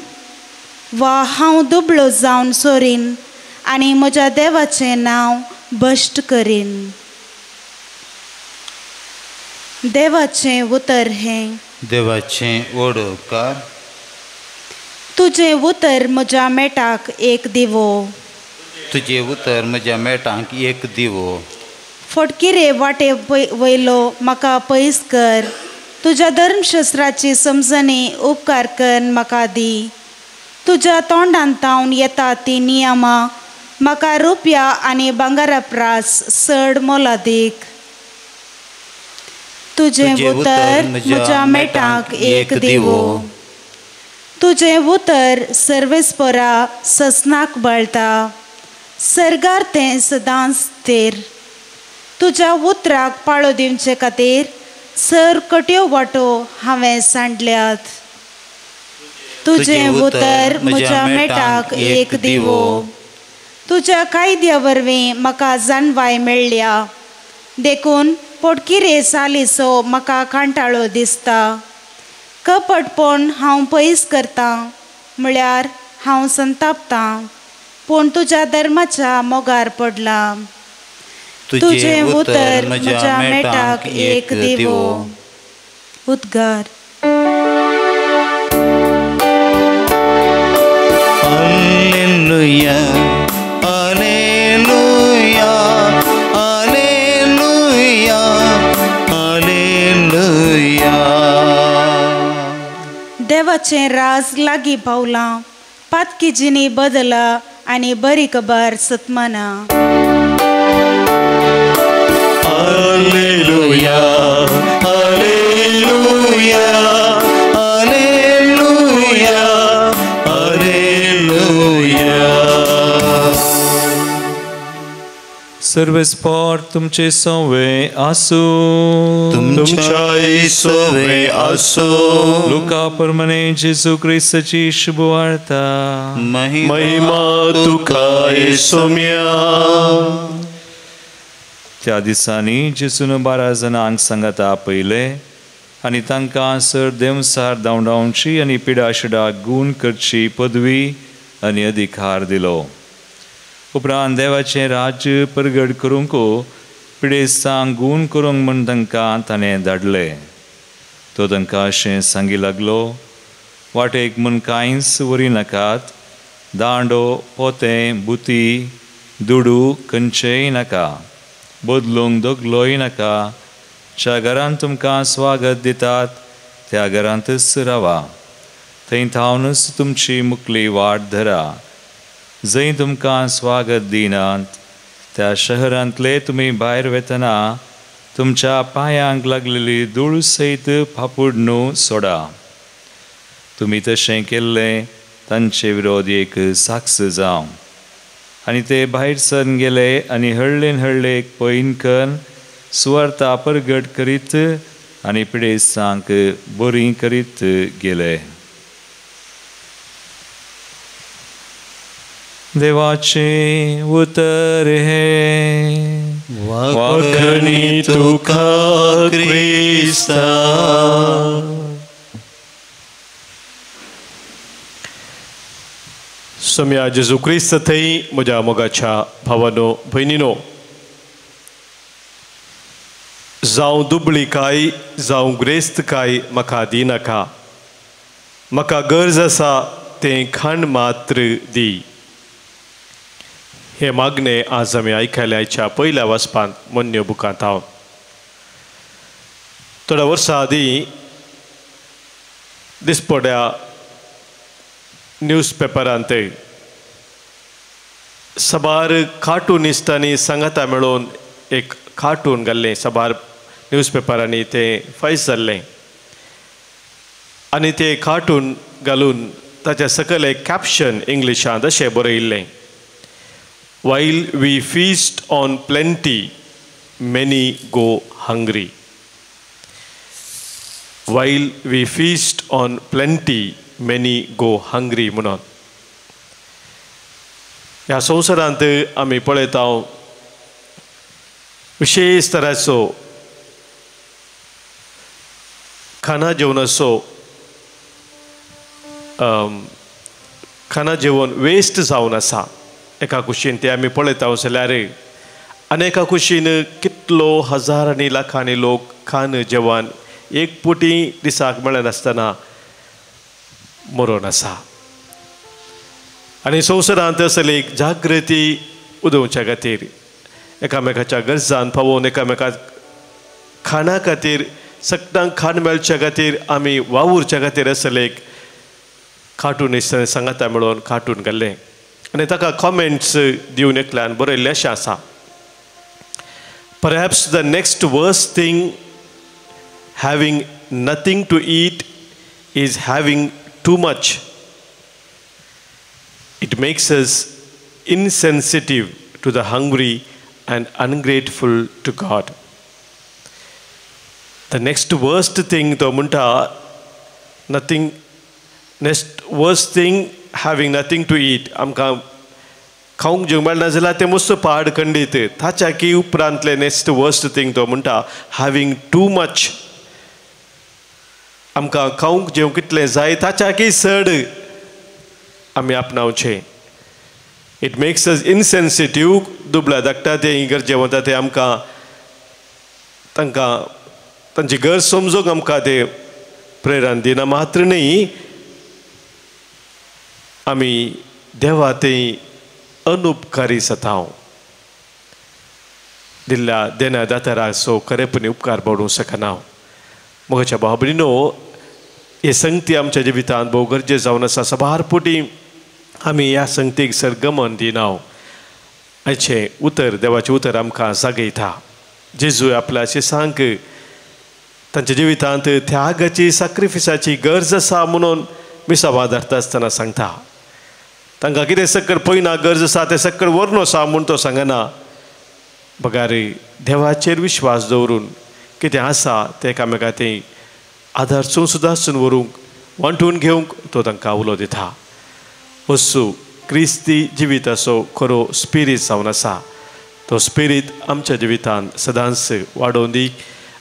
वा हांव दुबळो जावन सोरीन आनी म्हज्या देवाचें नांव भश्ट करीन. देवाचें उतर हें. देवाचें व्हड उपकार. तुजें उतर म्हज्या मेटाक एक दिवो, तुजें उतर म्हज्या मेटाक एक दिवो. फटकिरे वाटे वयलो म्हाका पयस कर, तुज्या धर्मशास्त्राची समजणी उपकार कर म्हाका दी. तुज्या तोंडान तावन येता ती नियमां म्हाका रुपया आनी भांगरा प्रास चड मोलादीक. तुजें उतर म्हज्या मेटाक एक दिवो. तुजें उतर सर्वेस्परा ससनाक बळटा, सर्गार तें सदांच थीर. तुज्या उतराक पाळो दिवचे खातीर सर कट्यो वाटो हांवें सांडल्यात. तुजें उतर म्हज्या मेटाक एक दिवो. तुज्या कायद्या वरवीं म्हाका जाणवाय मेळ्ळ्या, देखून पोटकिरे सालीचो म्हाका कांटाळो दिसता. कपटपण हांव पयस करतां, म्हळ्यार हांव संतापतां, पूण तुज्या धर्माच्या मोगार पडलां. तुजें उतर म्हज्या मेटाक एक दिवो. उद्गार. Alleluia, alleluia, alleluia, alleluia. देवाचें राज लागीं पावलां, पातकी जिणी बदला आनी बरी खबर सतमाना. Alleluia, alleluia, alleluia, alleluia. सर्वेस्पोर तुमचे संवे आसूं, तुमच्याय संवे आसूं. लुका प्रमाणे जेजू क्रिस्ताची शुभवार्ता. महिमा तुका सोम्या. त्या दिसांनी जेजून 12 जाणांक सांगाता आपयले आनी तांकां सर देंवसार धांवडावची आनी पिडाशिडाक गूण करची पदवी आनी अधिकार दिलो. उपरांत देवाचें राज्य परगट करूंक पिडेस्तांक गूण करूंक म्हूण तांकां ताणें धाडले. तो तांकां अशें सांगी लागलो, वाटेक म्हूण कांयच व्हरी नाकात, दांडो, पोतें, बुती, दुडू खंयचेय नाका, बदलूंक दगलोय नाका. ज्या घरांत तुमकां स्वागत दितात त्या घरांतच रावा, थंय थावनच तुमची मुकली वाट धरा. जंय तुमकां स्वागत दिनात त्या शहरांतले तुमी भायर वेतना तुमच्या पांयांक लागलेली धूळ सयत फापुडणू सोडा. तुमी तशें केल्लें तांचे विरोध एक साक्ष जावं. आनी ते भायर सरून गेले आनी हळ्ळेन हळ्ळे एक पयनकन सुवार्ता परगट करीत आनी पिडेस्तांक बरी करीत गेले. देवाचें उतर हें. वाखणी तुका क्रिस्ता. सम्या जेजू क्रिस्त थंय म्हज्या मोगाच्या भावानो भयणीनो, जावं दुबळी काय जावं ग्रेस्त काय म्हाका दिनाका, म्हाका गरज आसा तें खाण मात्र दी. हे मागणें आज आमी आयकलें आयच्या पयल्या वाचपांत मोन्य बुकांत हांव. थोड्या वर्सां आदीं दिसपड्या न्यूजपेपरांत साबार कार्टुनिस्टांनी सांगाता मेळोवन एक कार्टून घाल्लें. साबार न्यूजपेपरांनी तें फायस जाल्लें आनी तें कार्टून घालून ताच्या सकयल एक कॅप्शन इंग्लिशांत अशें बरयिल्लें, While we feast on plenty, many go hungry. While we feast on plenty, many go hungry म्हणून. ह्या संवसारांत आमी पळयता विशेश तराचो खाना जेवणाचो खाना जेवण वेस्ट जावन आसा. एका कुशीन ते आमी पळयता जाल्यार आनी एका कुशीन कितलो हजारांनी लाखांनी लोक खान जेवण एक पुटी दिसाक मेळनासतना मरोन आसा. आनी संवसारांत असली एक जागृती उदोवच्या खातीर एकामेकाच्या गरजान पावोवन एकामेका खाणा खातीर सगळ्यांक खाण मेळच्या खातीर आमी वावुरच्या खातीर असले एक कार्टूनिस्ट सांगाता मेळोवन कार्टून घाल्लें आनी ताका कॉमेंट्स दिवन एकल्यान बरयल्लें अशें आसा, Perhaps the next worst thing having nothing to eat is having too much. It makes us insensitive to the hungry and ungrateful to God. The next worst thing तो म्हणटा, nothing, next worst thing having nothing to eat. आमकां खावंक जेवंक मेळना जाल्यार तें मस्त पाड खंडीत. ताच्या की उपरांतलें नेक्स्ट वर्स्ट थिंग तो म्हणटा हॅवींग टू मच. आमकां खावंक जेवंक कितलें जाय ताच्या की चड आमी आपणावचें. It makes us insensitive. दुबळ्या धाकटा ते गरजे वता ते आमकां तांकां तांची गरज समजूंक आमकां ते प्रेरण दिना मात्र न्ही, आमी देवा ते अनुपकारी जाता. दिल्ल्या देण्या दाताराचो खरेपणी उपकार पडूंक शकना. म्हज्या भाव भयणीनो, हे संगती आमच्या जिवितांत भोव गरजे जावन आसा. साबार पुटी आमी ह्या संगतीक सरगमन दिना. आयचें उतर देवाचें उतर आमकां जागयता. जेजू आपल्या शिसांक तांच्या जिवितांत त्यागाची साक्रिफिसाची गरज आसा म्हणून मिसावा धरता आसतना सांगता. तांकां कितें सक्कर पळयना गरज आसा तें सक्कर व्हरून आसा म्हूण तो सांगना, बगार देवाचेर विश्वास दवरून कितें आसा तें एकामेका तें आदारसून सुदारसून व्हरूंक वांटून घेवंक तो तांकां उलो दिता. वस्तू क्रिस्ती जिविताचो खरो स्पिरीत जावन आसा. तो स्पिरीत आमच्या जिवितांत सदांच वाडोवन दी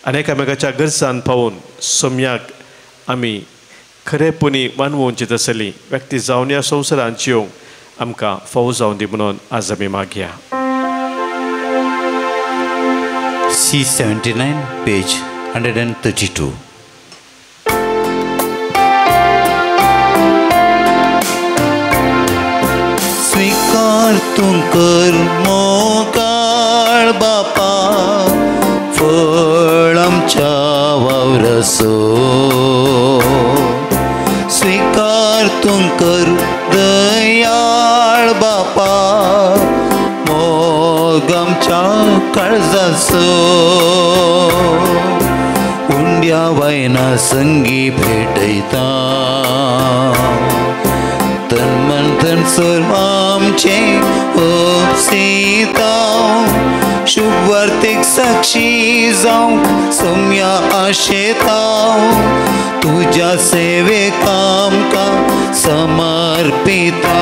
आनी एकामेकाच्या गरजान पावून सोम्याक आमी खरेपणी मानवोवची तसली व्यक्ती जावन ह्या संवसारांत जिवंक आमकां फावो जावन दी म्हणून आज आमी मागया. C79 page 132. स्वीकार तूं कर मोगाळ बापा फळ आमच्या वावराचो, स्वीकार तूं कर दयाळ बापा मोग आमच्या काळजाचो, उंड्या वायना संगी भेटयता तन मन धन सर्व आमचें उपसिता, शुभवार्तेक साक्षी जावंक सोम्या आशेता, तुज्या सेवेक आमकां समर्पिता.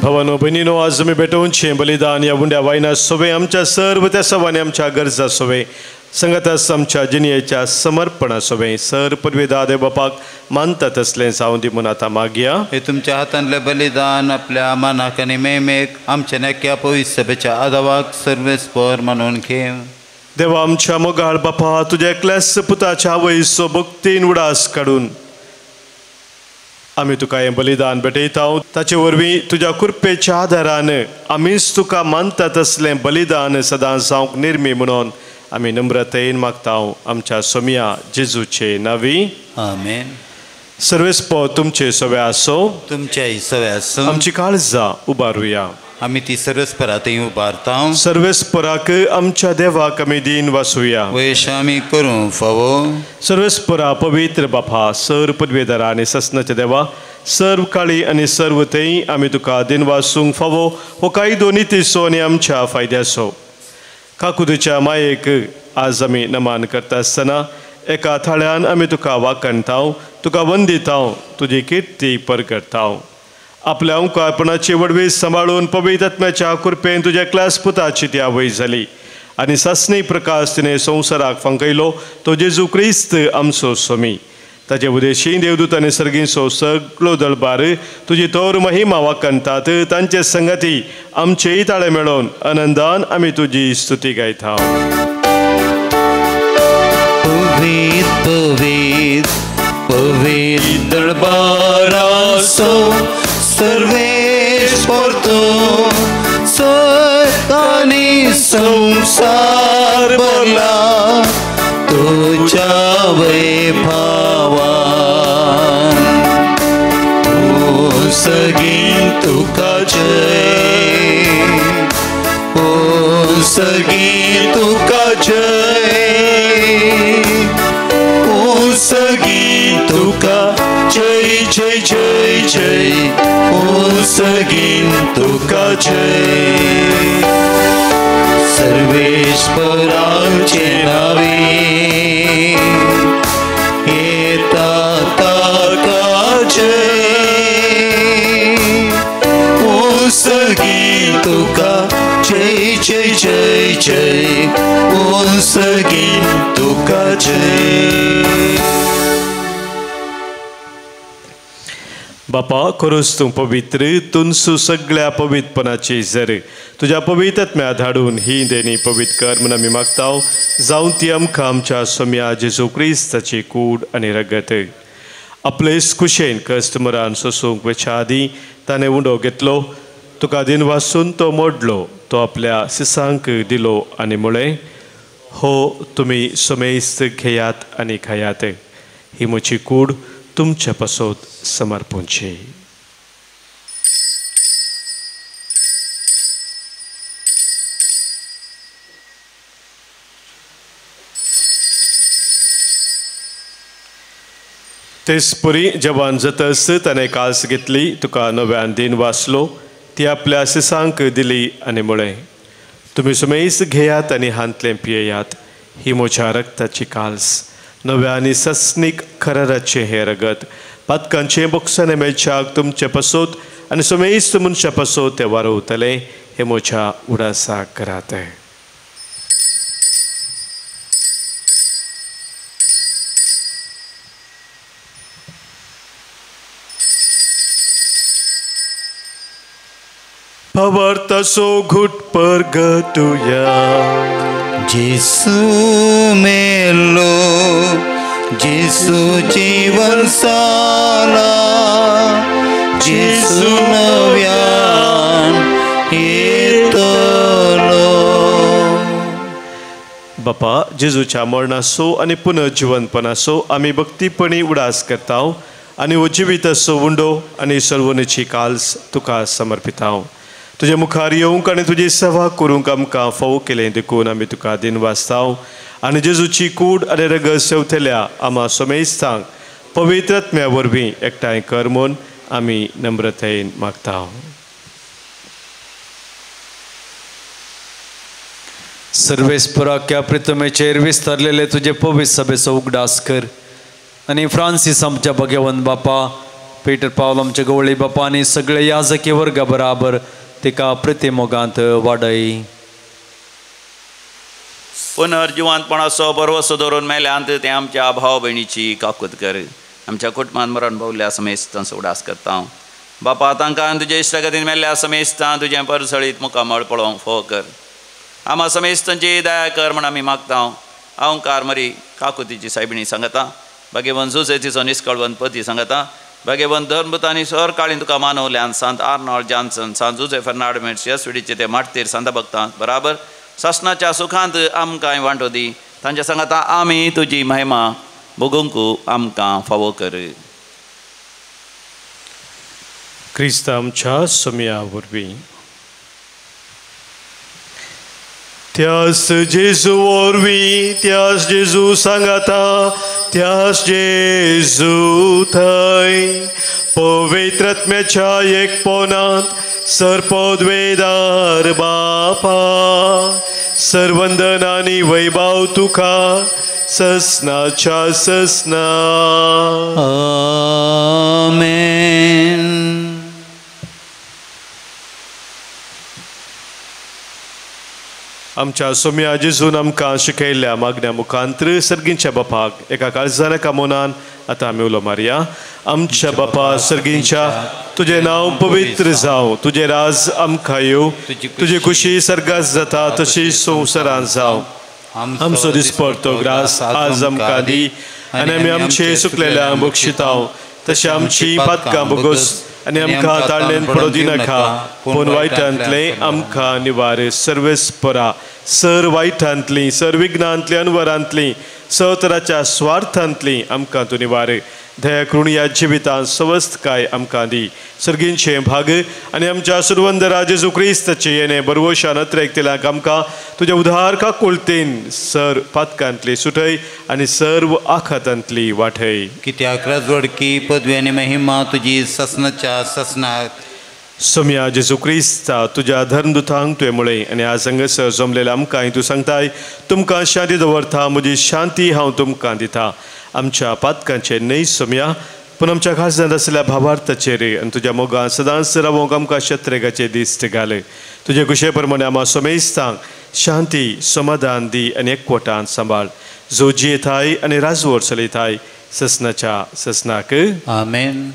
भवानो भयणीनो आज आमी भेटोवचें बलिदान ह्या उंड्या वायना सोवे आमच्या सर्व त्या सवांनी आमच्या गरजा सोवे संगतास आमच्या जिणयेच्या समर्पणा सोवे सर पदवेदा देव बापाक मानता तसलें जावं दी म्हूण आतां मागया. हे तुमच्या हातांतलें बलिदान आपल्या मानाक आनी मेमेक आमच्या नेक्या पवित्र सभेच्या आदावाक सर्वेस्पर मानून घे. देवा आमच्या मोगाळ बापा तुज्या एकल्याच पुताच्या आवयचो भक्तीन उडास काडून आमी तुका हें बलिदान भेटयता. ताचे वरवीं तुज्या कृपेच्या आदारान आमीच तुका मानता तसलें बलिदान सदां जावंक निर्मी म्हणून आमी नम्रतेन मागता आमच्या सोम्या जेजूचे नावी. आमेन. सर्वेस्पर तुमचे सवे आसो, तुमच्याय सवे आसो. आमची काळजां उबारुया, आमी ती सर्वेस्परातय उबारता. सर्वेस्पराक आमच्या देवाक आमी दीन वासुया, वयश आमी करूं फावो. सर्वेस्परा पवित्र बापा सर पदवेदारा आनी ससनाच्या देवा सर्व काळी आनी सर्व थंय आमी तुका दीन वासूंक फावो हो कायदो नितीचो आनी आमच्या फायद्याचो. काकुतीच्या मायेक आज आमी नमन करता आसतना एका थाळ्यान आमी तुका वाखणताव, तुका वंदिताव, तुजी किर्ती परगडताव. आपल्या अंकारपणाची वडवी सांबाळून पवित्र आत्म्याच्या कृपेन तुज्या क्लास पुताची ती आवय जाली आनी सासणी प्रकाश तिणें संवसाराक फांकयलो तो जेजू क्रिस्त आमचो स्वामी. ताचे उदेशी देवदूत आनी सर्गींचो सगळो दळबार तुजी तोर महिमा वाखणतात. तांचे संगती आमचेय ताळे मेळोवन आनंदान आमी तुजी स्तुती गायता. पवित्र पवित्र पवित्र दळबाराचो सर्वेस्पर तूं सतानी संवसार भरला तुज्या वैभवान, ओ सगीं तुका जय, ओ सगीं तुका जय, ओ सगीं तुका जय जय जय जय, ओ सगीं तुका जय. सर्वेस्पराचे नावे येता ताका जय, ओ सगीं तुका जय जय जय जय, ओ सगीं तुका जय. बापा खरोच तूं पवित्र तुनसू सगळ्या पवित्रपणाची जर तुज्या पवित्र आत्म्या धाडून ही देणी पवित्र कर म्हूण आमी मागता. जावं ती आमकां आमच्या सोम्या जेजू क्रिस्ताची कूड आनी रगत. आपलेच कुशेन कस्टमरान सोसूंक वचच्या आदीं ताणें उंडो घेतलो, तुका दिन वासून तो मोडलो, तो आपल्या सिसांक दिलो आनी म्हळें, हो तुमी समेस्त घेयात आनी खायात, ही म्हजी कूड तुमच्या पासत समर्पूंची. तेचपरी जवान जातस ताणें कास घेतली, तुका नव्यान दिन वाचलो, ती आपल्या सिसांक दिली आनी म्हळें, तुमी सुमेस घेयात आनी हांतलें पियेयात, ही म्हज्या रक्ताची काल्स, नव्या आनी सस्नीक खराराचें हें रगत, पातकांचें बोक्साने मेळच्याक तुमचे पासत आनी सुमेस्त मनशा पासत तें वारोवतलें, हें म्हज्या उडासाक करात. भावार्थाचो घुट परगटुया. जेसू मेलो, जेसू जीवन साला, जेसू नव्यान येतलो. बापा, जेजूच्या मरणाचो आनी पुनर्जिवनपणाचो आमी भक्तीपणी उडास करता आनी हो जिविताचो उंडो आनी सर्वनेची काल्स तुका समर्पिताव. तुजे मुखार येवंक आनी तुजी सेवा करूंक आमकां फावो केलें देखून आमी तुका दिनवासताव आनी जेजूची कूड आनी रगत सेवतल्या आमा समेस्तांक पवित्र आत्म्या वरवीं एकठांय कर म्हूण आमी नम्रतायेन मागता. सर्वेस्पराक्या प्रितमेचेर विस्तारलेले तुजे पवित्र सभेचो उगडास कर आनी फ्रांसीस आमच्या भगवंत बापा, पीटर पावल आमच्या गवळी बापा आनी सगळे याजकी वर्गा बराबर तिका प्रतिमोगांत वाडय. पुनर्जिवंतपणाचो भरवसो दवरून मेल्यांत ते आमच्या भाव भयणीची काकूत कर. आमच्या कुटुंबान मरण पावल्या समेस्तांचो उगडास करता. बापा, तांकां तुजे इश्टागतीन मेल्ल्या समेस्तां तुजें परसळीत मुखामळ पळोवंक फोव कर. आमा समेस्तांची दया कर म्हण आमी मागता. अहंकार मरी काकुतीची सायबिणी सांगता, भाग्यवंत जुजे तिचो निस्कळवंत पती सांगता, भाग्यवंत धर्मभूत आनी सर काळीन तुका मानवल्यान सांत आर्नॉल्ड जॉन्सन, सांत जुजे फेर्नांड मेट्स एस ते माटतीर सांता भक्तां बराबर सासणाच्या सुखांत आमकां वांटो दी. तांच्या सांगता आमी तुजी महिमा भोगूंक आमकां फावो कर. क्रिस्त आमच्या सोम्या वरवीं. त्यास जेजू वरवीं, त्यास जेजू सांगाता, त्यास जेजू थंय पवित्र आत्म्याच्या एकपणांत सर्पद्वेदार बापा, सर्वंदन आनी वैभव तुका ससनाच्या ससना. आमेन. आमच्या सोम्या जेजून आमकां शिकयल्ल्या मागण्या मुखांत्र सर्गींच्या बापाक एका काळजान एका मनान आतां आमी उलो मारया. आमच्या बापा सर्गींच्या, तुजें नांव पवित्र जावं, तुजें राज आमकां येवं, तुजी खुशी सर्गात जाता तशी संवसारांत जावं. आमचो दिसपडतो ग्रास आज आमकां दी आनी आमी आमचे सुकलेल्या बक्षिताव तशें आमची पातकां भोगोस आनी आमकां ताळ्यान पडो दिनाका, पूण वायटांतलें आमकां निवार. सर्वेस्परा सर वायटांतलीं, सर विघ्नांतलीं, अनवरांतलीं, सतराच्या स्वार्थांतलीं आमकां तूं निवार. दया करून ह्या जिवितांत सवस्तकाय आमकां दी. सर्गींचें भाग आनी आमच्या सुरवंदरा जेजू क्रिस्ताचें येणें बरवशान अत्रेकतेल्याक आमकां तुज्या उदार काकुळतेन सर पातकांतली सुटय आनी सर्व आखातांतली वाटय. कित्याक राजवडकी पदवी आनी महिमा तुजी ससनाच्या ससनाक. सोम्या जेजू क्रिस्ता, तुज्या धर्मदुतांक तुवें म्हळें आनी आज हांगासर जमलेल्या आमकांय तूं सांगताय, तुमकां शांती दवरता, म्हजी शांती हांव तुमकां दिता. आमच्या पातकांचेर न्हय सोम्या, पूण आमच्या खासदार आशिल्ल्या भावार्थाचेर आनी तुज्या मोगान सदांच रावोंक आमकां शत्रेगाचे दिश्ट घाले. तुजे खुशे प्रमाणे आमा सोमेस्तांक शांती समाधान दी आनी एकवटान सांबाळ. जो जियेताय आनी राजवट चलयताय ससनाच्या ससनाक. आमेन.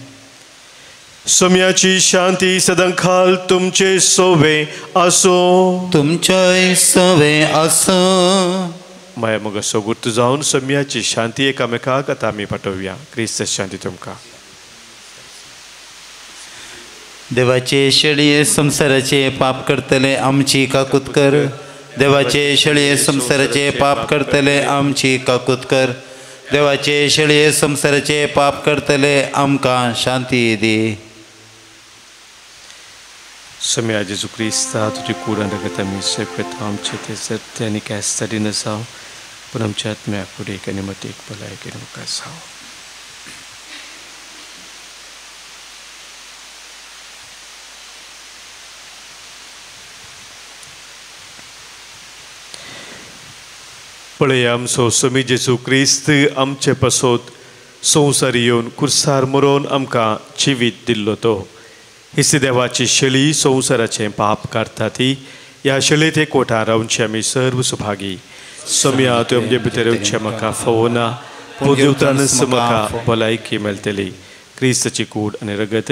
सोम्याची शांती सदांकाल तुमचे सोवे आसूं. तुमचे सोवे आसूं. माया मग सोगुर्त जावन सोम्याची शांती एकामेकाक आतां आमी पाठोवया. क्रिस्त शांती तुमकां. देवाचे शेळये संवसाराचे पाप करतले आमची काकूत कर. देवाचे शेळये संवसाराचे पाप करतले आमची काकूत कर. देवाचे शेळये संवसाराचे पाप करतले आमकां शांती दी. सोम्या जेजू क्रिस्ता, तुजी कूड आनी रगत आमी सेव करता. आमचे ते सत्य आनी कॅस्तारी न जावं, पूण आमच्या आत्म्या कुडीक आनी मतीक भलायकेन मुखार जावं. पळय आमचो सोमी जेजू क्रिस्त आमचे पासत संवसार येवन कुर्सार मरोवन आमकां जिवीत दिल्लो तो. हिसी देवाची शेळी संवसाराचें पाप काडटा ती ह्या शेळेत एकवटा रावचे आमी सर्व सुभागी. सोम्या, तुवें आमचे भितर येवचें म्हाका फावना, पूण देवतानच म्हाका भलायकी मेळटली. क्रिस्ताची कूड आनी रगत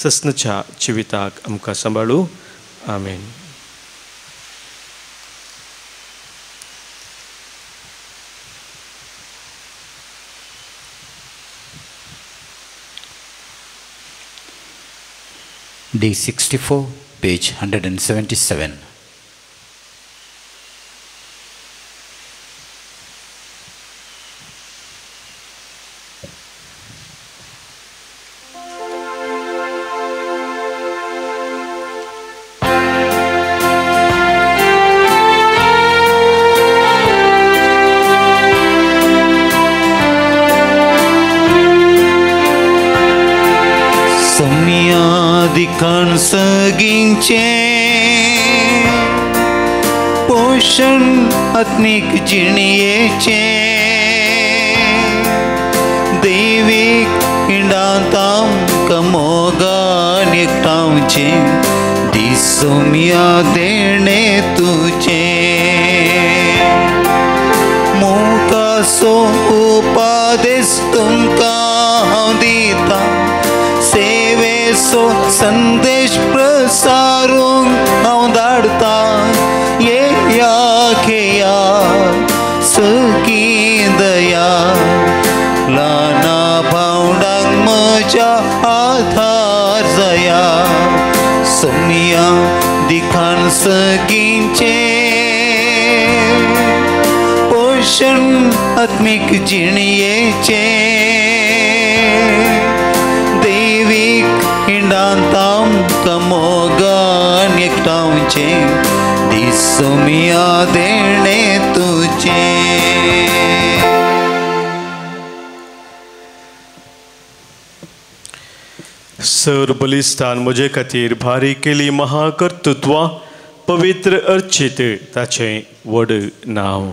ससनाच्या जिविताक आमकां सांबाळू. आमेन. D 64, page 177. सगींचे पोषण आत्मीक जिणयेचे दैवीक पिंडांत आमकां मोगान एकठांवचें दिसोमया देणें तुजें मोगाचो उपादेश तुमकां हांव दितां सेवेचो संदेश प्रसारूंक हांव धाडटा येया खेया सखी दया ल्हाना भावंडांक म्हज्या आधार जाया सोमया दिखान सगींचें पोशण आत्मीक जिणयेचें दैवीक पिंडांत आमकां मोगान एकठांवचें दिसोमया देणें तुजें. सर बलिस्थान म्हजे खातीर भारी केली महाकर्तृत्वां पवित्र अर्चित ताचें व्हड नांव.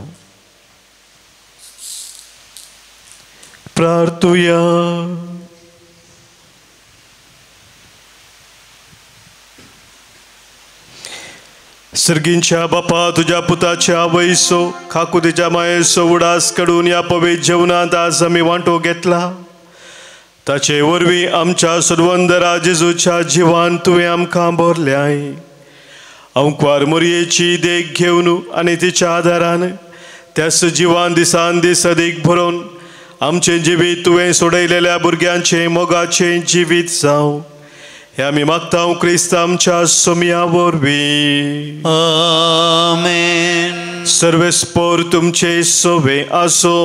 प्रार्थुया. सर्गींच्या बापा तुज्या पुताच्या आवयसो खाकुतीच्या मायेसो उडास काडून ह्या पवित्र जेवणांत आज आमी वांटो घेतला ताचे वरवीं आमच्या सुरवंदरा जेजूच्या जिवान तुवें आमकां भरल्याय. अंकवार मोरयेची देख घेवन आनी तिच्या आदारान त्या सजिवान दिसान दीस अदीक भरोवन आमचें जिवीत तुवें सोडयलेल्या भुरग्यांचें मोगाचें जिवीत जावं हें आमी मागता क्रिस्त आमच्या सोमया वरवीं. आमेन. सर्वेस्पोर तुमचे सवे आसो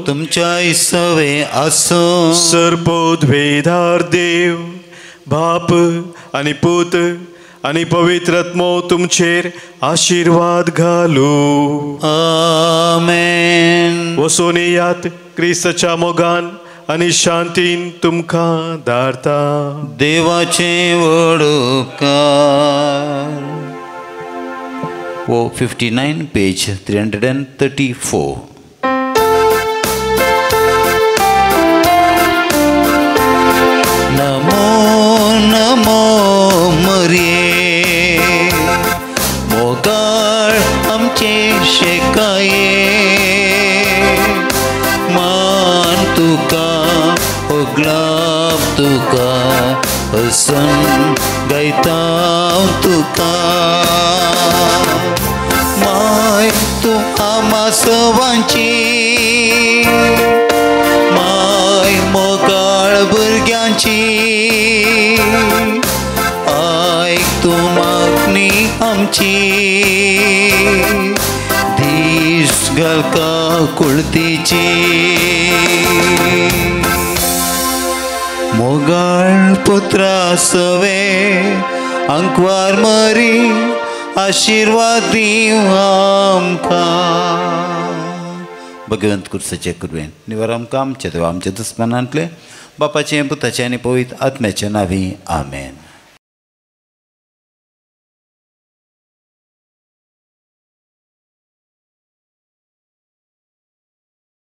तुमच्या सवे आसो. सर्पोद्वेदार देव बाप आनी पूत आनी पवित्र आत्मो तुमचेर आशिर्वाद घालू. आमेन. वसोन येयात क्रिस्ताच्या मोगान आनी शांतीन तुमकां धाडता. देवाचें व्हड उपकार. वो 59 पेज 334. नमो नमो मरिये मोगाळ आमचे शेकाये मान तुका ओगलाब तुका हसन गायता तुका माय तूं आमा सवांची माय मोगाळ भुरग्यांची आयक तूं मागणी आमची दीस घालका कुळतीची मोगाळ पुत्रा सवे अंकवार मरी आशिर्वाद दीव आमकां. भगवंत कुर्साचे कुरवेन निवार आमकां आमच्या देवा आमच्या दुस्मानांतले बापाचें पुताचें आनी पवित्र आत्म्याचे नांवी आमेन.